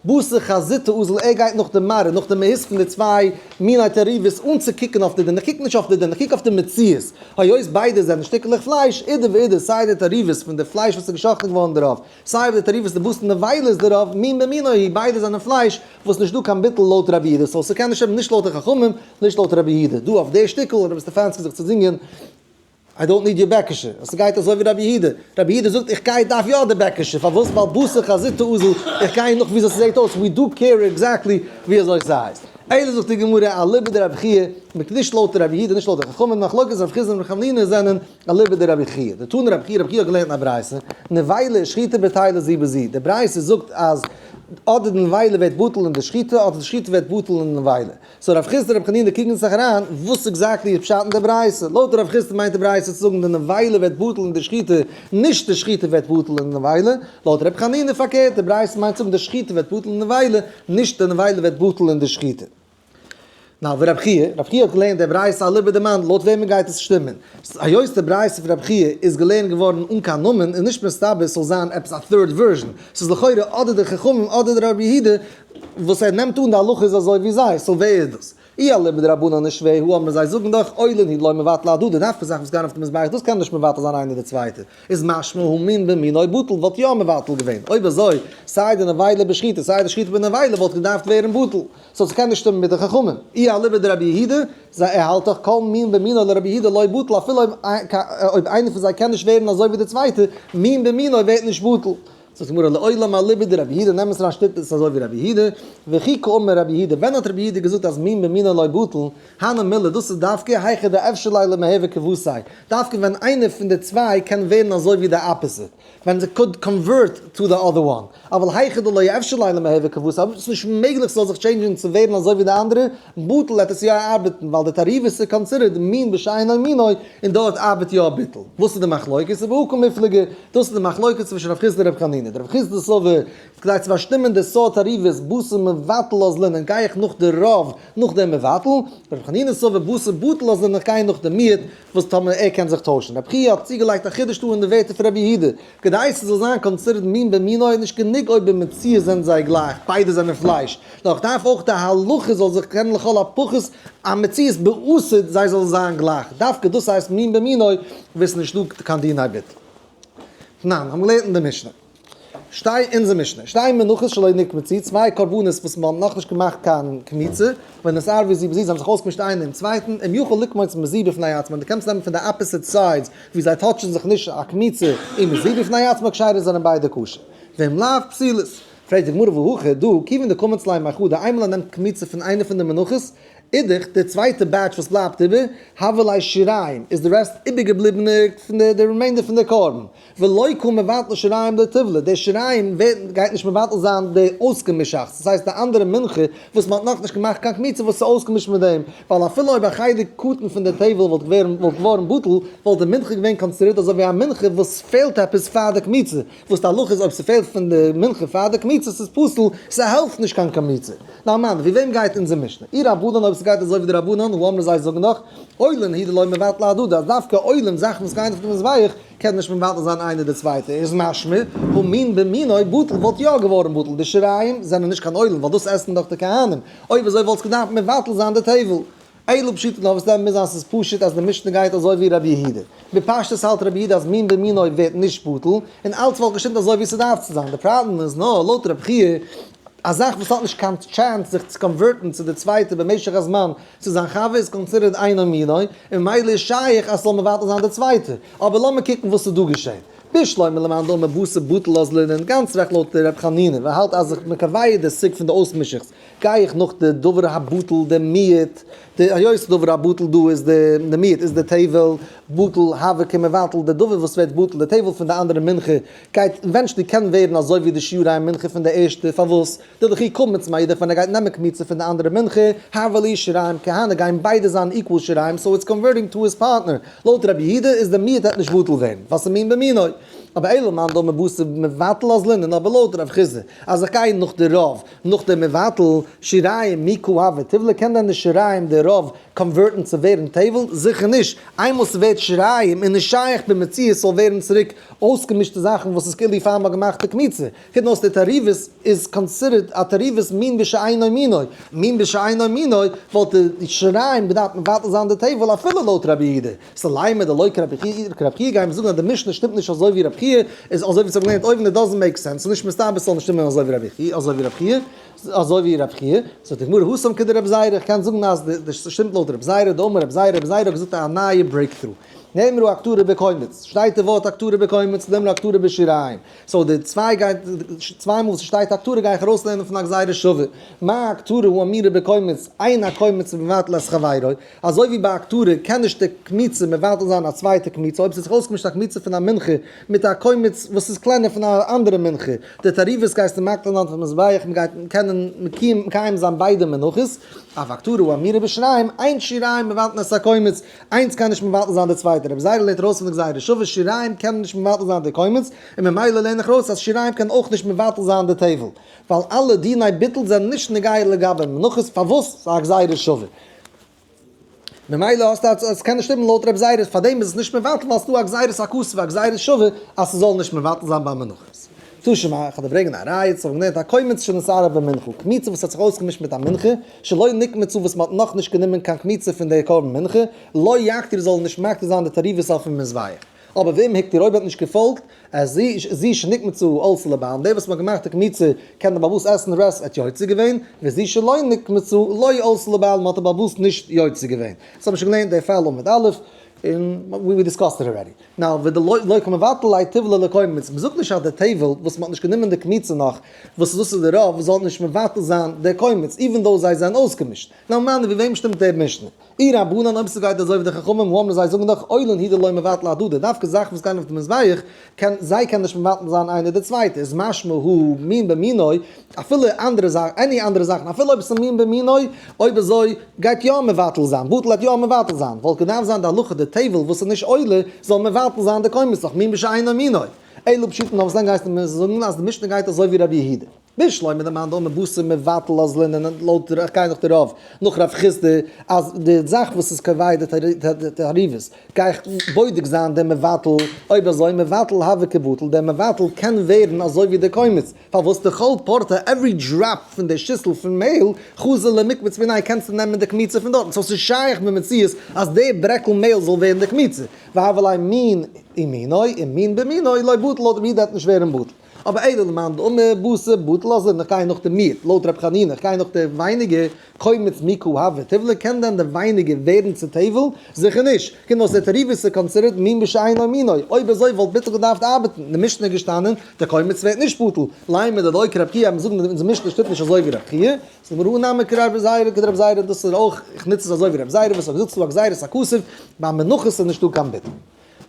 בתר חזותא אזיל ער גייט נאך די מראה, נאך די מהות פון די צוויי מיני תערובות אן צו קוקן אויף די דין, איך קוק נישט אויף די דין, איך קוק אויף די מציאות, היות ביידע זענען שטיקלעך פלייש, אידי ואידי, סיי די תערובות פון די פלייש וואס איז געשאכטן געווארן דערויף, סיי די תערובות דבשר נבילות דערויף, מין במינו הוא, ביידע זענען פלייש וואס נישט דא קיין ביטול לויט רבי יהודה, so ס'קען נישט נישט לויט די חכמים, נישט לויט רבי יהודה. דא אויף די שטיקל האט רבי סטעפאנסקי זיך צוזינגען I don't need your בעקעשע, אז ס'גייט אזוי ווי רבי יהודה, רבי יהודה זאגט איך גיי דארף יא די בעקעשע, פארוואס? ווייל בתר חזותא אזיל, איך גיי נאך וויאזוי ס'זעהט אויס, we do care exactly וויאזוי ס'הייסט. אלא זאגט די גמרא אליבא דרבי חייא, מיט נישט לויט רבי יהודה נישט לויט די חכמים, מחלוקת רב חסדא און רב חנינא זענען אליבא דרבי חייא. דתני רבי חייא, רבי חייא האט געלערנט אין א ברייתא, נבילה ושחיטה בטילה זו בזו, די ברייתא זאגט אז אדער די נבילה ווערט בטל אין די שחיטה אדער די שחיטה ווערט בטל אין די נבילה. so רב חסדא רב חנינא קריגן זיך אריין וואס exactly איז פשט אין די ברייתא, לויט רב חסדא מיינט די ברייתא צו זאגן די נבילה ווערט בטל אין די שחיטה, נישט די שחיטה ווערט בטל אין די נבילה, לויט רב חנינא פארקערט, די ברייתא מיינט צו זאגן די שחיטה ווערט בטל אין די נבילה, נישט די נבילה ווערט בטל אין די שחיטה. נאר ווי רב חייא, רב חייא האט געלערנט די ברייתא אליבא דמאן, לויט וועמען גייט עס שטימען? היות די ברייתא פון רב חייא איז געלערנט געווארן אן קיין נאמען איז נישט מסתבר ס'זאל זיין עפעס א third version, ס'איז לכאורה אדער די חכמים אדער די רבי יהודה, וואס ער נעמט אן די הלכה איז אזוי ווי זיי, so ווער איז דאס? אי אליבא דרבנן נישט ווער, הא אמרי זיי זאגן דאך עולין הוא דלא מבטלי אהדדי, דווקא זאכן וואס גייען אויף די מזבח דאס קען נישט מבטל זיין איינער די צווייטע, איז משמע הא מין במינו בטל וואלט יא מבטל געווען, אויב אזוי סיי די נבילה בשחיטה סיי די שחיטה בנבילה וואלט געדארפט ווערן בטל, so ס'קען נישט שטימען מיט די חכמים, אי אליבא דרבי יהודה, זיי ער האלט דאך כל מין במינו לרבי יהודה לא בטל אפילו אויב איינער פון זיי קען נישט ווערן אזוי ווי די צווייטע, מין במינו ווערט נישט בטל. זאגט די גמרא לעולם אליבא דרבי יהודה נעם עס אריין שטימט עס אזוי ווי רבי יהודה, וכי קאמר רבי יהודה ווען האט רבי יהודה געזאגט אז מין במינו לא בטל, הני מילי דאס איז דווקא היכא דאפשר ליה למהוי כוותיה, דווקא ווען איינער פון די צוויי קען ווערן אזוי ווי די opposite, ווען זיי could convert to the other one, אבל היכא דלא אפשר ליה למהוי כוותיה, אויב עס איז נישט מעגליך ס'זאל זיך change ן צו ווערן אזוי ווי די אנדערע, בטל וועט עס יא ארבעטן, ווייל די תערובות איז considered מין בשאינו מינו, און דארט ארבעט יא ביטול. וואס איז די מחלוקת? ובהא קמיפלגי, דאס איז די מחלוקת צווישן רב חסדא און רב חנינא. דער רב חסדא סבר, כדי צו באשטימען די סארט תערובות בתר מבטל אזלינן גיי איך נאך די רוב נאך דעם מבטל, רב חנינא סבר בתר בטל אזלינן איך גיי נאך די מיעוט וואס טאמער ער קען זיך טוישן. רב חייא האט צוגעלייגט א חידוש דא אין די ווערטער פון רבי יהודה, כדי ס'זאל זיין considered מין במינו איז נישט גענוג אויב במציאות זענען זיי גלייך, ביידע זענען פלייש, נאר איך דארף אויך די הלכה זאל זיך קענען לכל הפחות א מציאות בעתיד זיי זאלן זיין גלייך, דווקא דאס הייסט מין במינו וואו ס'איז נישט דא קיין דיני ביטול. תנן, האבן געלערנט אין די משנה. שתי אונזער משנה, שתי מנחות שלא נקמצו, צוויי קרבנות וואס מ'האט נאכנישט געמאכט קיין קמיצה, ונתערבו זו בזו, זיי האבן זיך אויסגעמישט איינער אינעם צווייטן, אם יכול לקמוץ מזו בפני עצמן, דו קענסט נעמען פון די opposite sides ווי זיי touch ן זיך נישט א קמיצה, ומזו בפני עצמה כשרה זענען ביידע כשר. ואם לאו פסולות. פרעגט די גמרא והא הכא דא, כיוון דקמץ ליה מחדא, איינמאל ער נעמט קמיצה פון איינע פון די מנחות, אידך, די צווייטע batch וואס בלייבט איבער, הוה ליה שיריים, איז די rest איבערגעבליבענע פון די remainder פון די קרבן. ולא קא מבטל שיריים לטיבלא, די שיריים ווערט גייט נישט מבטל זיין די אויסגעמישאכטס, דאס הייסט די אנדערע מנחה וואס מען האט נאכנישט געמאכט קיין קמיצה וואס איז אויסגעמישט מיט דעם, ווייל אפילו אויב א חלק קטן פון די טבל וואלט געווערן וואלט געווארן בטל, וואלט די מנחה געווען considered אזוי ווי א מנחה וואס פעלט עפעס פאר די קמיצה, וואס די הלכה איז אויב ס'פעלט פון די מנחה פאר די קמיצה ס'איז פסול, ס'העלפט נישט קיין קמיצה. נאר מאן, ווי וועם גייט אונזער משנה? אי רבנן אויב. ס'גייט אזוי ווי די רבנן, הא אמרי זיי זאגן דאך, עולין הוא דלא מבטלי אהדדי, אז דווקא עולין, זאכן וואס גייען אויף די מזבח, קען נישט מבטל זיין איינער די צווייטע, איז משמע, הא מין במינו בטל וואלט יא געווארן בטל, די שיריים זענען נישט קיין עולין ווייל דאס עסן דאך די כהנים, אויב אזוי וואלטס געדארפט מבטל זיין די טבל. אלא פשיטא נאר וואס דען מוז זיין ס'איז פשוט אז די משנה גייט אזוי ווי רבי יהודה. בפשטות האלט רבי יהודה אז מין במינו ווערט נישט בטל, און אלץ וואלט געשטימט אזוי ווי ס'דארף צו זיין, די פראבלעם איז נאר לויט רבי חייא א זאך וואס האט נישט קיין chance זיך צו convert ן צו די צווייטע במשך הזמן צו זיין חבר איז considered אינו מינו, און ממילא איז שייך אז ס'זאל מבטל זיין די צווייטע. אבער לאמיר קוקן וואס איז דא געשען. בשלמא למאן דאמר בתר בטל אזלינן, גאנץ רעכט לויט ר' חנינא, ווער האלט אז איך מקווה די סוג פון די אויסמישעכץ, גיי איך נאך די דבר הבטל די מיעוט, די היות דבר הבטל דא איז די די מיעוט איז די טבל, בטל הוה כמבטל די דבר וואס ווערט בטל די טבל פון די אנדערע מנחה גייט eventually קען ווערן אזוי ווי די שיריים מנחה פון די ערשטע, פארוואס? דלכי קמץ מאידך ווען ער גייט נעמען קמיצה פון די אנדערע מנחה, הוה ליה שיריים כהנא גייען ביידע זיין equal שיריים so it's converting to his partner, לויט רבי יהודה איז די מיעוט העט נישט בטל ווערן ווייל ס'איז מין במינו, אבער אלא מאן דאמר בתר מבטל אזלינן אבער לויט רב חסדא אז איך גיי נאך די רוב נאך די מבטל שיריים מי קא הוה טיבלא קען דען די שיריים די רוב convert ן צו ווערן טבל? זיכער נישט, איינמאל ס'ווערט שיריים איז נישט שייך במציאות ס'זאל ווערן צוריק אויסגעמישטע זאכן וואס איז כאילו פאר מ'האט געמאכט די קמיצה. קומט אויס די תערובות איז considered א תערובת מין בשאינו מינו, מין בשאינו מינו וואלט די שיריים געדארפט מבטל זיין די טבל אפילו לויט רבי יהודה, סא לימא דלא כרבי חייא גייען מיר זאגן אז די משנה שטימט נישט אזוי ווי רבי חייא איז אזוי ווי ס'האט געלערנט אויבן it doesn't make sense ס'איז נישט מסתבר ס'זאל נישט שטימען אזוי ווי רבי חייא אזוי ווי רבי חייא אזוי ווי רבי חייא זאגט די גמרא התם כדרבי זירא איך קען זאגן אז די שטימט לויט רבי זירא דאמר רבי זירא רבי זירא האט געזאגט א נייע breakthrough נאמרה הקטרה בקומץ שטייט די ווארט הקטרה בקומץ נאמרה הקטרה בשיריים. so די צוויי גייט, צוויי מאל ס'שטייט הקטרה גיי איך ארויסלערנען פון א גזירה שווה. מה הקטרה האמורה בקומץ, אין הקומץ מבטל את חברו, אזוי ווי ביי הקטרה קען נישט די קמיצה מבטל זיין א צווייטע קמיצה אויב ס'האט זיך אויסגעמישט א קמיצה פון א מנחה מיט א קומץ וואס איז קלענער פון א אנדערע מנחה, די תערובות גייסטו מקטיר זיין אויפן מזבח מ'גייט קענען מקיים זיין ביידע מנחות, אף הקטרה האמורה בשיריים, אין שיריים מבטלין את הקומץ, איינס קען נישט מבטל זיין די צווייטע, רבי זירא לערנט ארויס פון די גזירה שווה שיריים קען נישט מבטל זיין די קומץ, און ממילא לערן איך ארויס אז שיריים קען אויך נישט מבטל זיין די טבל, ווייל אלע דיני ביטול זענען נישט נוגע לגבי מנחות, פארוואס? ס'איז א גזירה שווה. ממילא האסטו אז עס קען נישט שטימען לויט רבי זירא, פארדעם איז עס נישט מבטל ווייל ס'איז דא א גזירת הכתוב א גזירה שווה אז ס'זאל נישט מבטל זיין ביי מנחות. תא שמע, איך וועל דיר ברענגען א ראיה צו האבן געלערנט הקומץ שנתערב במנחה, קמיצה וואס האט זיך אויסגעמישט מיט א מנחה, שלא נקמצו וואס מ'האט נאכנישט גענומען קיין קמיצה פון די קרבן מנחה, לא יקטיר זאל נישט מקטיר זיין די תערובות אויפן מזבח. אבער ואם הקטיר אויב ער האט נישט געפאלגט, אז זו שנקמצו עלתה לבעלים, דער וואס מ'האט געמאכט די קמיצה קען דער בעל הבית עסן די rest, ער האט יוצא געווען, וזו שלא נקמצו לא עלתה לבעלים האט דער בעל הבית נישט יוצא געווען. דאס האבן מיר שוין געלערנט די פאל עמוד א', און we discussed it already. Now ודלא קא מבטל ליה טיבלא לקומץ, מ'זאגט נישט אז די טבל וואס מ'האט נישט גענומען די קמיצה נאך, וואס דאס איז די רוב, זאל נישט מבטל זיין די קומץ, even though זיי זענען אויסגעמישט. Now מני ווי וועם שטימט די משנה? אי רבנן אויב ס'גייט אזוי ווי די חכמים האמרו זיי זאגן דאך עולין הוא דלא מבטלי אהדדי, דווקא זאכן וואס גייען אויף די מזבח, קען זיי קענען נישט מבטל זיין איינער די צווייטע, איז משמע הא מין במינו, אפילו אנדערע זאכן, any אנדערע זאכן, אפילו אויב עס איז מין במינו, אויב אזוי גייט יא מבטל זיין, בטל וועט יא מבטל זיין, וואלט געדארפט זיין די הלכה די טבל וואס איז נישט עולה זאל מבטל זיין די קומץ דאך מין בשאינו מינו. אלא פשיטא נאר וואס דען גייסטו מיר זאגן אז די משנה גייט אזוי ווי רבי יהודה. בשלמא למאן דאמר בתר מבטל אזלינן לויט איך גיי נאך די רוב נאך רב חסדא אז די זאך וואס איז קובע די תערובות גיי איך בודק זיין דעם מבטל, אויב אזוי מבטל הוה כבטל, דער מבטל קען ווערן אזוי ווי די קומץ, פארוואס דכל פורתא every drop פון די שיסל פון מעהל חזי למקמץ מיניה קענסטו נעמען די קמיצה פון דארטן, so ס'איז שייך במציאות אז די ברעקל מעהל זאל ווערן די קמיצה, והוה ליה מין ומינו און מין במינו לא בטל לויט רבי וועט נישט ווערן בטל. אבער אלא למאן דאמר בתר בטל אזלינן איך גיי נאך די מיעוט לויט רבי חנינא איך גיי נאך די ווייניגער קומץ מי קא הוה טיבלא קען דען די ווייניגער ווערן צו טבל? זיכער נישט! קומט אויס די תערובות איז considered מין בשאינו מינו, אויב אזוי וואלט ביטול געדארפט ארבעטן, אין די משנה איז געשטאנען די קומץ ווערט נישט בטל, לימא דלא כרב חייא אז מיר זאגן אונזער משנה שטימט נישט אזוי ווי רב חייא, ס'איז גמרא נמי כרבי זירא כדרבי זירא דאס איז אויך איך נוץ עס אזוי ווי רבי זירא וואס האט געזאגט ס'איז דא א גזירת הכתוב ביי מנחות איז נישטא קיין ביטול.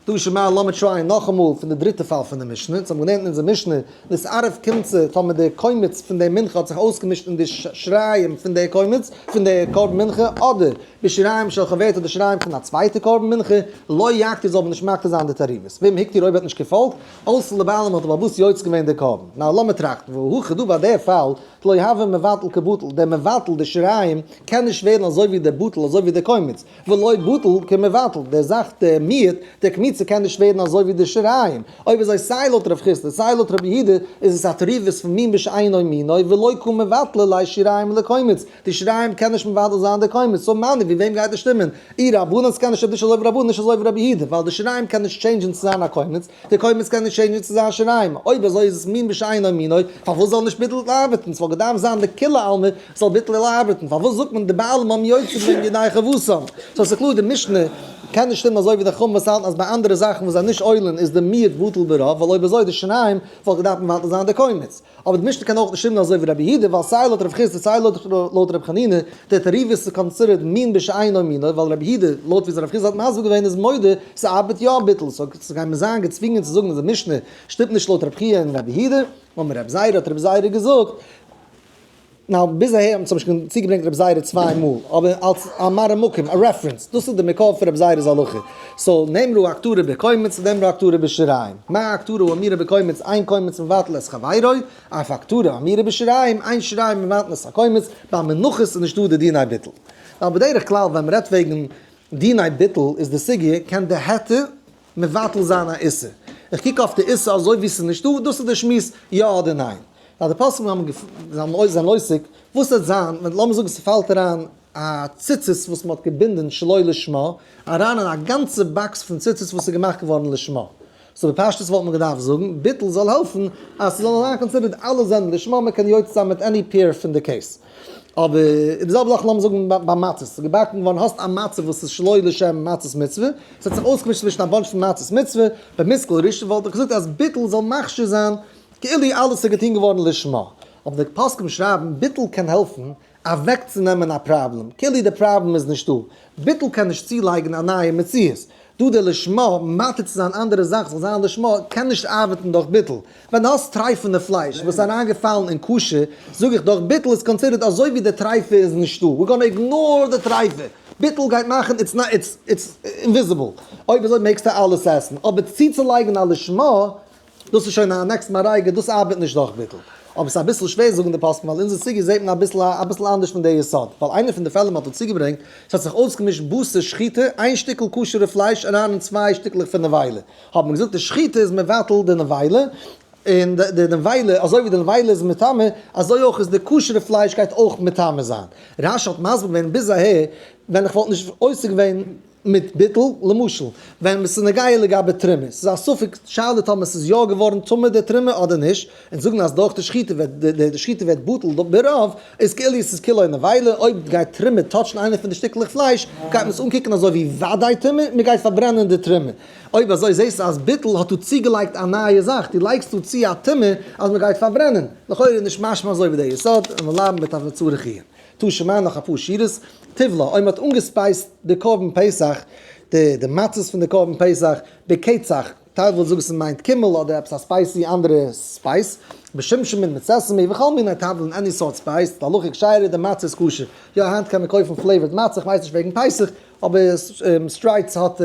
תא שמע לאמיר try ען נאכאמאל פון די דריטע פאל פון די משנה, אונז האבן געלערנט אין אונזער משנה, נתערב קומצא, טאמער די קומץ פון די מנחה האט זיך אויסגעמישט אין די שיריים פון די קומץ פון די קרבן מנחה, אדער בשיריים של חברתה די שיריים פון א צווייטע קרבן מנחה, לא יקטיר זאל מען נישט מקטיר זיין די תערובות. ואם הקטיר אויב ער האט נישט געפאלגט, עלתה לבעלים האט די בעל הבית יוצא געווען די קרבן. now לאמיר טראכטן, והא הכא דא ביי די פאל, דלא הוי מבטל כבטל, דער מבטל די שיריים קען נישט ווערן אזוי ווי דער בטל אזוי ווי דער קומץ, ולא בטל כמבטל, דער זאך דער מיעוט, דער קמיצה קען נישט ווערן אזוי ווי די שיריים, אויב אזוי סיי לויט רב חסדא סיי לויט רבי יהודה איז עס א תערובת פון מין בשאינו מינו ולא קא מבטלא ליה שיריים לקומץ, די שיריים קען נישט מבטל זיין די קומץ, so מני ווי וועם גייט עס שטימען? אי רבנן ס'קען נישט נישט אזוי ווי רבנן נישט אזוי ווי רבי יהודה ווייל די שיריים קען נישט change ן צו זיין א קומץ, די קומץ קען נישט change ן צו זיין שיריים, אויב אזוי איז עס מין בשאינו מינו, פארוואס זאל נישט ביטול ארבעטן? ס'וואלט געדארפט זיין לכולי עלמא זאל ביטול ארבעטן, פארוואס זאגט מען די בעלים האבן יוצא געווען ידי חובתם? so ס'איז קלאר די משנה קען נישט שטימען אזוי ווי די חכמים וואס האלטן אז ביי אנדערע זאכן וואס זענען נישט עולין איז די מיעוט בטל ברוב, ווייל אויב אזוי די שיריים וואלט געדארפט מבטל זיין די קומץ. אבער די משנה קען אויך נישט שטימען אזוי ווי רבי יהודה, ווייל סיי לויט רב חסדא סיי לויט רבי חנינא, די תערובת איז considered מין בשאינו מינו, ווייל רבי יהודה, לויט ווי רב חסדא האט מסביר געווען איז מודה ס'ארבעט יא ביטול, so גייען מיר זיין געצווינגען צו זאגן אז די משנה שטימט נישט לויט רבי חייא און רבי יהודה, אמר רבי זירא האט רבי זירא געזאגט, now ביז אהער האבן מיר שוין צוגעברענגט רבי זירא צוויי מאל, אבער אלס א מראה מקום, א reference, דאס איז די מקור פון רבי זירא'ס הלכה. so נאמרה הקטרה בקומץ ונאמרה הקטרה בשיריים. מה הקטרה האמורה בקומץ אין קומץ מבטל את חברו, אף הקטרה האמורה בשיריים אין שיריים מבטל את הקומץ, ביי מנחות איז נישטא די דיני ביטול. ווייל בדרך כלל ווען מ'רעדט וועגן דיני ביטול איז די סוגיא קען די היתר מבטל זיין א איסור. איך קוק אויף די איסור אזוי ווי ס'איז נישטא, דאס איז די שמועס יא אדער ניין. ווייל די פוסקים האבן זענען עוסק וואס וועט זיין ווען לאמיר זאגן ס'פאלט אריין א ציצית וואס מ'האט געבינדען שלא לשמה אריין אין א גאנצע box פון ציצית וואס איז געמאכט געווארן לשמה. so בפשטות וואלט מען געדארפט זאגן ביטול זאל העלפן אז ס'זאל זיין considered אלע זענען לשמה מ'קען יוצא זיין מיט any pair פון די case. אבער די זעלבע זאך לאמיר זאגן ביי מצות, ס'איז געבאקן געווארן האסט א מצה וואס איז שלא לשם מצות מצוה, ס'האט זיך אויסגעמישט צווישן א bunch פון מצות מצוה, במושכל ראשון וואלט איך געזאגט אז ביטול זאל מכשיר זיין כאילו אלעס איז געטון געווארן לשמה, אבער די פוסקים שרייבן ביטול קען העלפן אוועקצונעמען א פראבלעם, כאילו די פראבלעם איז נישטא, ביטול קען נישט צולייגן א נייע מציאות, דא די לשמה מתיר צו זיין אנדערע זאך זאל זיין לשמה קען נישט ארבעטן דורך ביטול, ווען דו האסט טרייפענע פלייש וואס איז אריינגעפאלן אין כשר, זאג איך דורך ביטול איז considered אזוי ווי די טרייפע איז נישטא, we're gonna ignore די טרייפע, ביטול גייט מאכן it's not it's it's invisible, אויב אזוי מעגסטו אלעס עסן, אבער צוצולייגן א לשמה דאס איז שוין א next מדריגה, דאס ארבעט נישט דורך ביטול. אבער ס'איז אביסל שווער זאגן די פוסקים ווייל אונזער סוגיא זעט מען אביסל אביסל אנדערש פון די יסוד. ווייל איינע פון די פעלער מ'האט דא צוגעברענגט, ס'האט זיך אויסגעמישט בשר שחיטה, איין שטיקל כשר'ע פלייש אריין אין צוויי שטיקלעך פון נבילה. האט מען געזאגט די שחיטה איז מבטל די נבילה, און די נבילה, אזוי ווי די נבילה איז מטמא, אזוי אויך איז די כשר'ע פלייש גייט אויך מטמא זיין. רש"י האט מסביר געווען ביז אהער, ווען איך וואלט נישט עוסק געווען מיט ביטול, למשל, ווען עס איז נוגע לגבי תרומה, ס'איז א ספק שאלה טאמער ס'איז יא געווארן טמא די תרומה אדער נישט, און זאגן אז דורך די שחיטה וועט די שחיטה ווערט בטל ברוב, איז כאילו עס איז כולו נבילה, אויב גייט תרומה touch ן איינע פון די שטיקלעך פלייש, גייט מען עס אנקוקן אזוי ווי וודאי טמא, מען גייט פארברענען די תרומה. אויב אזוי זעסטו אז ביטול האט דא צוגעלייגט א נייע זאך, דו לייגסט דא צו א טומאה אז מען גייט פארברענען, לכאורה איז נישט משמע אזוי ווי דער יסוד, און מיר בלייבן מיט א וצריך עיון. תא שמע נאך אפאר שורות, טבלה, אויב מ'האט אנגע spice ט די קרבן פסח, די די מצות פון די קרבן פסח, בקצח, טייל ווילן זאגן ס'מיינט קימל אדער עפעס א spicy אנדערע spice, בשומשמין מיט sesame, וכל מיני תבלין any סארט spice, די הלכה כשרה, די מצה איז כשר. יא היינט קען מען קויפן flavored מצה, כ'ווייס נישט וועגן פסח, אבער סטרייטס האט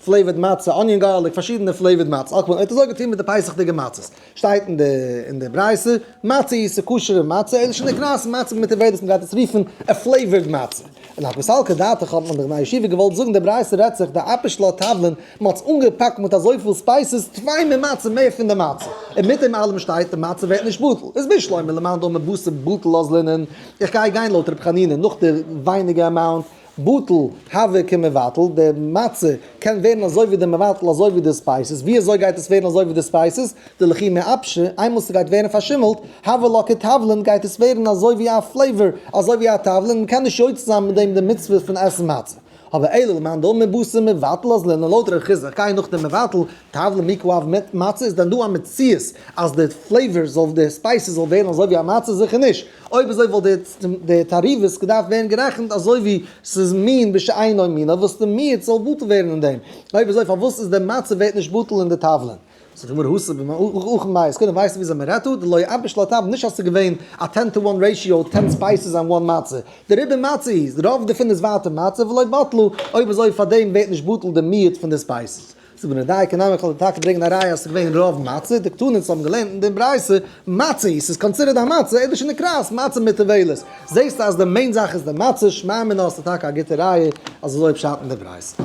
flavored מצה, onion garlic, פארשידענע flavored מצה, על כל פנים ער האט אזוי געטון מיט די פסח'דיגע מצות, שטייט אין די אין די ברייתא, מצה איז ס'כשר'ע מצה, אלא שנקראת מצה במעורבת מ'גייט עס רופן א flavored מצה. און הא קא סלקא דעתך האט מען די בני ישיבה געוואלט זאגן די ברייתא רעדט זיך דאפיש לה תבלין, מ'האט עס אנגעפאקט מיט אזויפיל spices, טפי ממצה מער פון די מצה, און מיט דעם אלעם שטייט די מצה ווערט נישט בטל, איז בשלמא למאן דאמר בתר בטל אזלינן, איך גיי גיין לויט ר' חנינא נאך די ווייניגע amount, בטל הוי כמבטל, די מצה קען ווערן אזוי ווי די מבטל אזוי ווי די spices, ווי אזוי גייט עס ווערן אזוי ווי די spices? דלכי מיאפשע, איינמאל ס'גייט ווערן פארשימלט, הוי לה כתבלין גייט עס ווערן אזוי ווי א flavor, אזוי ווי א תבלין, מ'קען נישט יוצא זיין מיט דעם די מצוה פון עסן מצה. אבער אלא למאן דאמר בתר מבטל אזלינן לויט ר' חסדא איך גיי נאך דעם מבטל תבלין מי קא הוו מצה איז דען דא א מציאות אז די flavor זאל די spices זאל ווערן אזוי ווי א מצה? זיכער נישט. אויב אזוי וואלט די תערובות געדארפט ווערן גערעכנט אזוי ווי ס'איז מין בשאינו מינו וואס די מיעוט זאל בטל ווערן אין דעם. אויב אזוי פארוואס איז די מצה ווערט נישט בטל אין די תבלין? זאגט די גמרא התם במעוכן בית קודם ווייסטו וויאזוי מען רעדט דא, דלא אפיש ליה תבלין, נישט אז ס'איז געווען א ten to one ratio ten spices and one מצה, דרובא מצה איז, רוב דערפון איז ווייטער מצה ולא בטלו, אויב אזוי פארדעם ווערט נישט בטל די מיעוט פון די spices. זאגט די גמרא דייקא נמי כ'וועל דיר טאקע ברענגען א ראיה אז ס'איז געווען רוב מצה, דקתני אונז האבן געלערנט אין דעם ברייתא מצה איז, ס'איז considered א מצה, אלא שנקראת מצה מטובלת, זעסטו אז די main זאך איז די מצה, שמע מינה האסטו טאקע א גוטע ראיה אז אזוי פשט אין די ברייתא.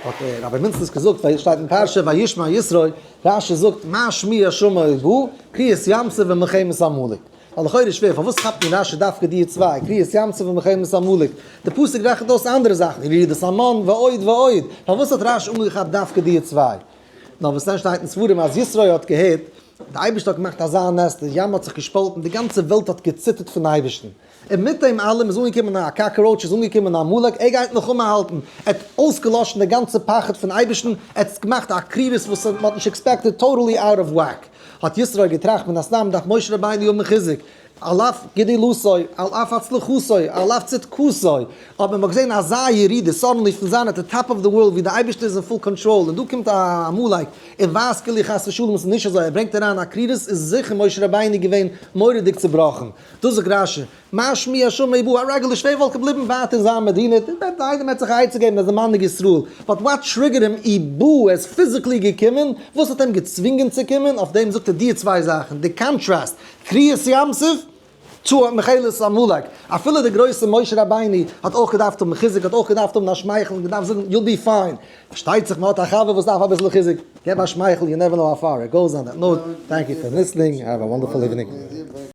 האט רבי מינצלס געזאגט, ווייל שטייט אין פרשה וישמע יתרו, רשי זאגט מה שמועה שמע ובא, קריעת ים סוף ומלחמת עמלק. ווייל לכאורה איז שווער, פארוואס כאפט מיר רשי דווקא די צוויי, קריעת ים סוף ומלחמת עמלק? די פסוק רעכנט אויס אנדערע זאכן, ירידת המן ועוד ועוד, פארוואס האט רשי אנגעכאפט דווקא די צוויי? נאר וואס דען שטייט אין ספרים אז יתרו האט געהערט, די אייבערשטער האט געמאכט אזא נס, די ים האט זיך געשפאלטן, די גאנצע וועלט האט געציטערט פון אייבערשטן, און מיט דעם אלעם איז אנגעקומען א cockroach, איז אנגעקומען עמלק, ער גייט מלחמה האלטן, ער האט אויסגעלאשן די גאנצע פחד פון אייבערשטן, ער האט געמאכט א קרירות וואס מען האט נישט expected, totally out of whack. האט יתרו געטראכט, מן הסתם דארף משה רבינו האבן חיזוק, על אף גדולתו, על אף הצלחתו, על אף צדקתו, אבער מען האט געזען אזא ירידה suddenly פון זיין at the top of the world ווי די אייבערשטער איז אין full control, און דא קומט א עמלק און ווייזט כאילו חס ושלום עס איז נישט אזוי, ער ברענגט אריין א קרירות, איז זיכער משה רבינו געווען מורא'דיג צובראכן. דאס זאגט רשי, מה שמועה שמע ובא, א regular שווער וואלט געבליבן ווייטער אין זיין מדינה, איינער וועט זיך א עצה געבן אז די מנהיג ישראל, but what triggered אים ובא, ער איז physically געקומען, וואס האט אים געצווינגען צו קומען, אויף דעם זאגט ער די צוויי זאכן, די contrast, קריעת ים סוף, צו מחילות עמלק, אפילו דער גרויסער משה רבינו האט אויך געדארפט האבן חיזוק, האט אויך געדארפט האבן א שמייכל און געדארפט זאגן you'll be fine, פארשטייט זיך מען האט א חבר וואס דארף אביסל חיזוק, געב א שמייכל, you never know how far it goes on that note, thank you for listening, have a wonderful evening.